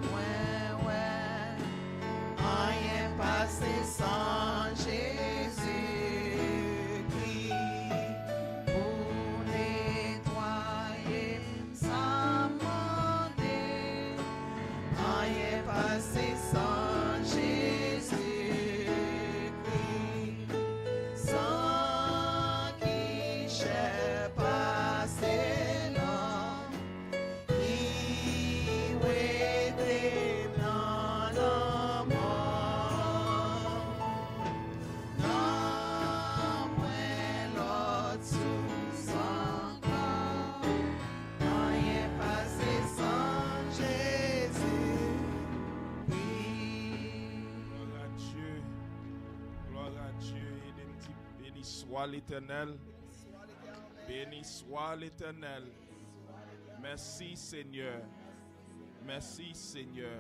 mwen wè. Anyen pase san Jezikri, pou netwaye m, sa m mande. Anyen pase san Jezikri, san ki chè pase lan, ki wete m nan lanmò. Nanpwen lòt sous ankò. Anyen pase san Jezi. Gloire à Dieu. Gloire à Dieu. Ede m di, béni soit l'Éternel. Béni soit l'Éternel. Mèsi, Senyè. Mèsi, Senyè.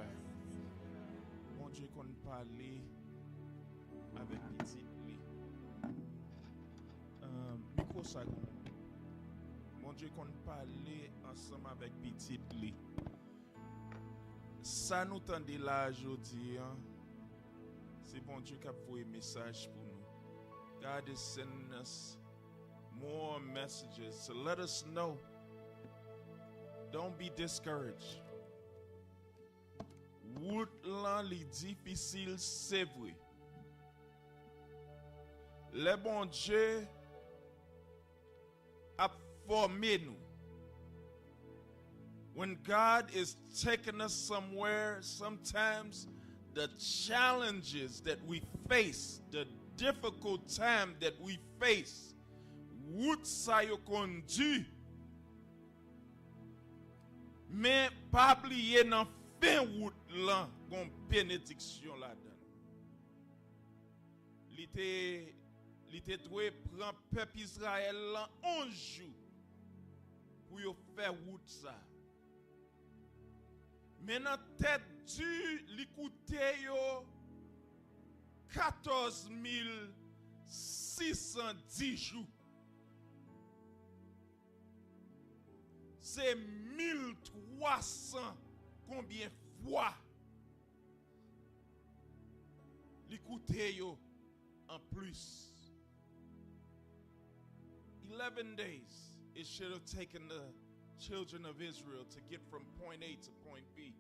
Bondye konn pale avèk pitit li. Ah, mikwo sa gon. Bondye konn pale ansanm avèk pitit li. Sa nou tande la a jodi a, se Bondye k ap voye mesaj pou nou. God is sending us more messages to let us know. Don't be discouraged. Wout lan li difisil, se vre. Lè Bondye ap fòme nou. When God is taking us somewhere, sometimes the challenges that we face, the difficult time that we face, wout sa yo konn di. Men pa bliye nan fen wout lan, gon benediksyon ladan l. Li te, li te dwe pran pèp Izrayèl lan onz jou pou yo fè wout sa. Men nan tèt di, li koute yo katòz mil sis san dis jou. Se mil twa san konbyen fwa li koute yo anplis. Eleven days it should have taken the children of Israel to get from point A to point B.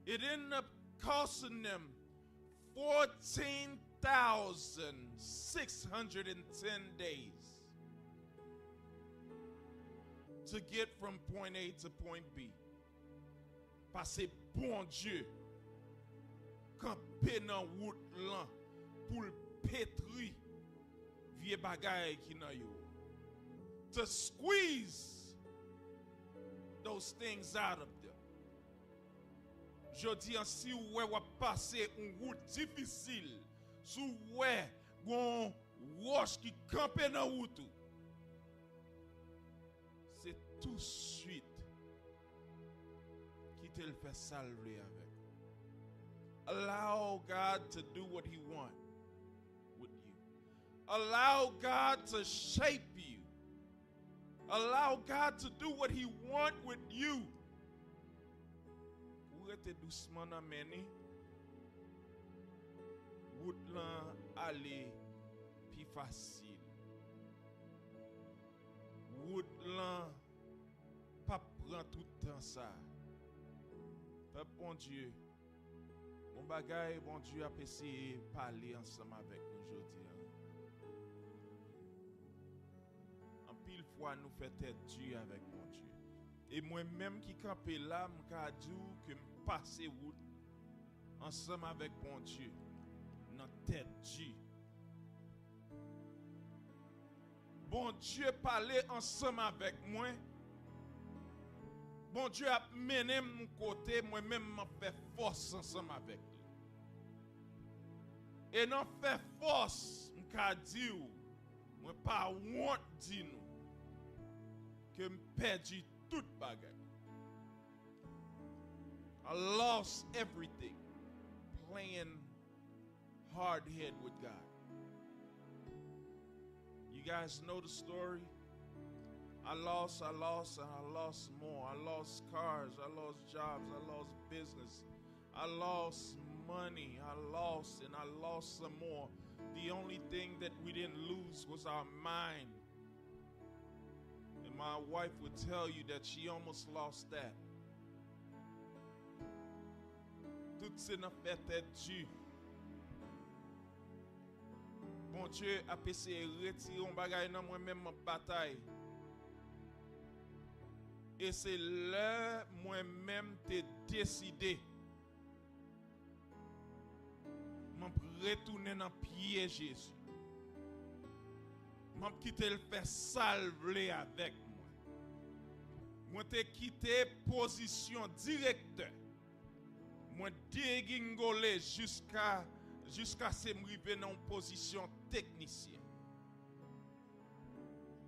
It ended up costing them fourteen thousand six hundred and ten days to get from point A to point B. Paske Bondye kanpe nan wout lan pou l petri vye bagay ki nan yo. To squeeze those things out of them. Jodi a, si w wè w ap pase yon wout difisil, si w wè gon wòch ki kanpe nan wout ou, se touswit kite l fè sa l vle avèk ou. Allow God to do what he want with you. Allow God to shape you. Allow God to do what he want with you. Ou rete dousman nan men ni. Wout lan ale pi fasil. Wout lan p ap pran tout tan sa. Pèp Bondye, yon bagay Bondye ap eseye pale ansanm avèk nou jodi a. Anpil fwa nou fè tèt di avèk Bondye. E mwen menm ki kanpe la, m ka di w ke m pase wout ansanm avèk Bondye nan tèt di. Bondye pale ansanm avèk mwen. Bondye ap mennen m yon kote, mwen menm m ap fè fòs ansanm avèk li. E nan fè fòs, m ka di w, mwen pa wont di nou ke m pèdi tout bagay. I lost everything playing hard head with God. You guys know the story. I lost, I lost, and I lost more. I lost cars, I lost jobs, I lost business. I lost money. I lost and I lost some more. The only thing that we didn't lose was our mind. And my wife would tell you that she almost lost that. Tout se nan fè tèt di. Bondye ap eseye retire yon bagay nan mwen menm, m ap batay. E se lè mwen menm te deside m ap retounen nan pye Jezi. M ap kite l fè sa l vle avèk mwen. Mwen te kite pozisyon direktè. Mwen degingole jiska, jiskaske m rive nan yon pozisyon teknisyen.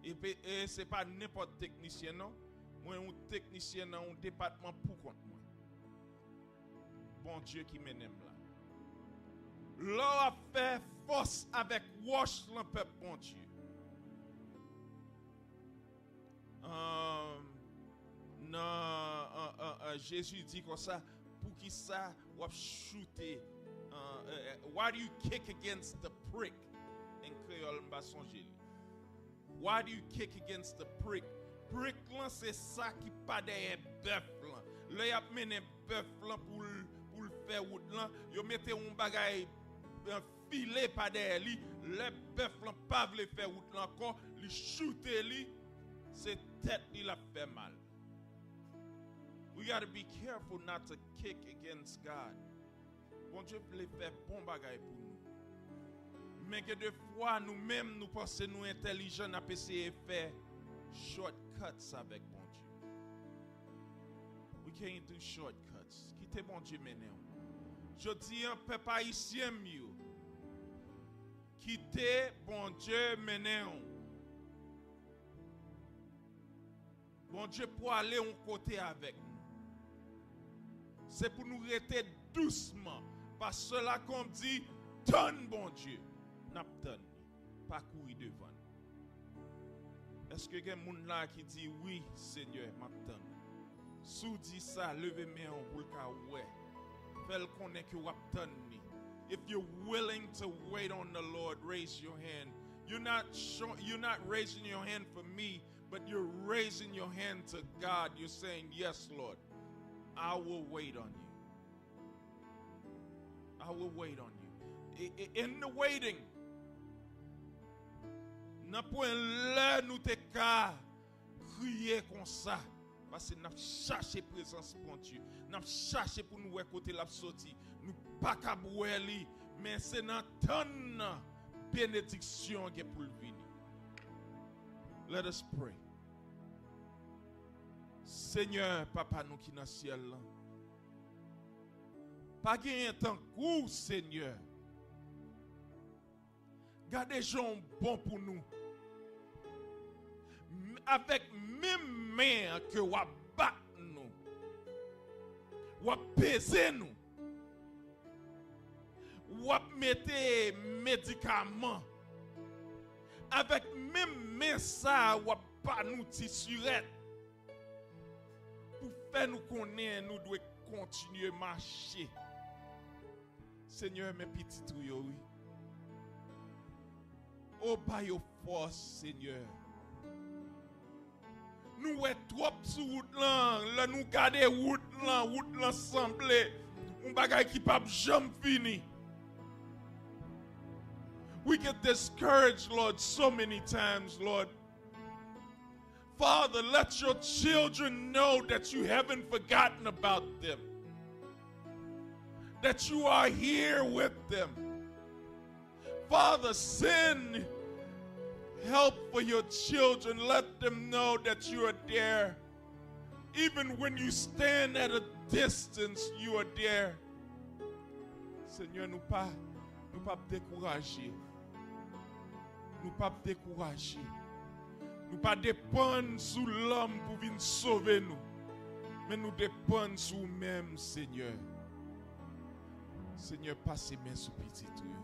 E pe-, e se pa nenpòt teknisyen, non. Mwen yon teknisyen nan yon depatman pou kont mwen. Bondye ki mennen m la. Lè w ap fè fòs avèk wòch lan, pèp Bondye. Um, nan, uh, uh, uh, Jezi di konsa, poukisa w ap choute, uh, uh, uh, why do you kick against the prick? An kreyòl, m pa sonje li. Why do you kick against the prick? Prick lan se sa ki pa dèyè bèf lan. Lè y ap mennen bèf lan pou l, pou l fè wout lan, yo mete yon bagay, euh, file pa dèyè li. Lè bèf lan pa vle fè wout lan ankò, li choute li, se tèt li l ap fè mal. We gotta be careful not to kick against God. Bondye vle fè bon bagay pou nou. Men gen de fwa, nou menm, nou panse nou entèlijan, n ap eseye fè shortcuts avèk Bondye. We can't do shortcuts. Kite Bondye mennen w. Jodi a, pèp ayisyen m yo, kite Bondye mennen w. Bondye pwale yon kote avèk nou. Se pou nou rete dousman. Pastè Lacombe di, tann Bondye. N ap tann li. Pa kouri devan l. Èske gen moun la ki di, wi, Senyè, m ap tann ou? Si w di sa, leve men w pou l ka wè. Fè l konnen ke w ap tann li. If you're willing to wait on the Lord, raise your hand. You're not show, you're not raising your hand for me, but you're raising your hand to God. You're saying, yes, Lord, I will wait on you. I will wait on you. I, I, in the waiting, nan pwen lè nou te ka kriye konsa, paske n ap chache prezans Bondye. N ap chache pou nou wè kote l ap soti. Nou pa kab wè li, men se nan tann nan benediksyon an gen pou l vini. Let us pray. Senyè, Papa nou ki nan syèl lan, Pa genyen tankou w, Senyè. Gade jan w bon pou nou. M- Avèk menm men an ke w ap bat nou, w ap peze nou, w ap mete medikaman. Avèk menm men sa a, w ap ba nou ti sirèt pou fè nou konnen nou dwe kontinye mache. Senyè, men pitit ou yo, wi. O, ba yo fòs, Senyè. Nou wè twòp sou wout lan, lè nou gade wout lan, wout lan sanble yon bagay ki p ap janm fini. We get discouraged, Lord, so many times, Lord. Father, let your children know that you haven't forgotten about them, that you are here with them. Father, send help for your children. Let them know that you are there. Even when you stand at a distance, you are there. Senyè, nou pa, nou p ap dekouraje. Nou p ap dekouraje. Nou pa depann sou lòm pou vin sove nou. Men nou depann sou ou menm, Senyè. Senyè, pase men sou pitit ou yo.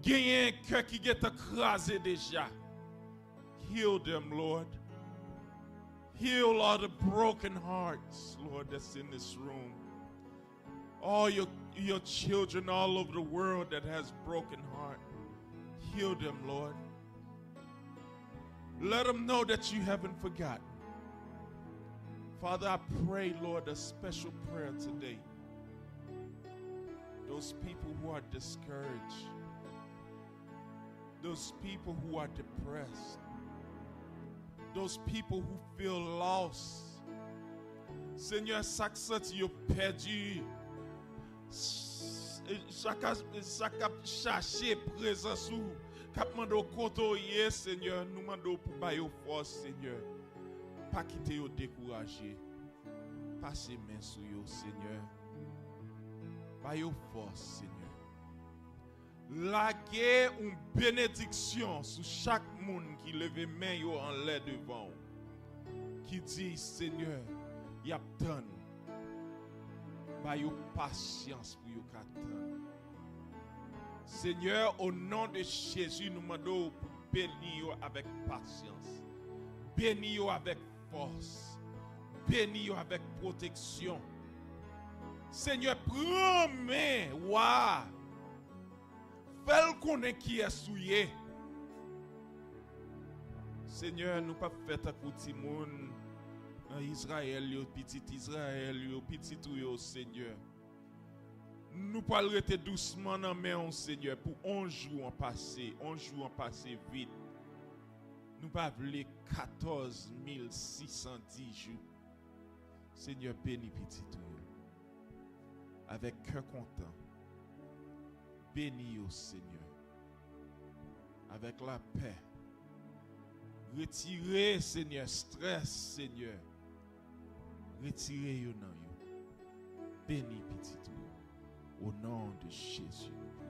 Genyen kè ki gentan kraze deja. Heal them, Lord. Heal all the broken hearts, Lord, that's in this room. All your, your children all over the world that has broken heart. Heal them, Lord. Let them know that you haven't forgotten. Father, I pray, Lord, a special prayer today. Those people who are discouraged, those people who are depressed, those people who feel lost. Senyè, sa k santi yo pèdi, sa k ap, sa k ap chache prezans ou, k ap mande w kote w ye, Senyè, nou mande w pou ba yo fòs, Senyè. Pa kite yo dekouraje. Pase men sou yo, Senyè. Ba yo fòs, Senyè. Lage yon benediksyon sou chak moun ki leve men yo anlè devan w, ki di, Senyè, y ap tann ou. Ba yo pasyans pou yo ka tann ou. Senyè, o non de Jezi, nou mande w pou beni yo avèk pasyans. Beni yo avèk fòs. Beni yo avèk pwoteksyon. Senyè, pran men wa a. Fè l konnen kiyès ou ye. Senyè, nou p ap fè tankou timoun nan Izrayèl yo, pitit Izrayèl yo, pitit ou yo, Senyè. Nou pral rete dousman nan men w, Senyè, pou on jou an pase, on jou an pase vit. Nou pa vle katòz mil sis san dis jou. Senyè, beni pitit ou yo. Avèk kè kontan, beni yo, Senyè. Avèk lapè, retire, Senyè, estrès, Senyè. Retire yo nan yo. Beni pitit ou yo. O non de Jezi, nou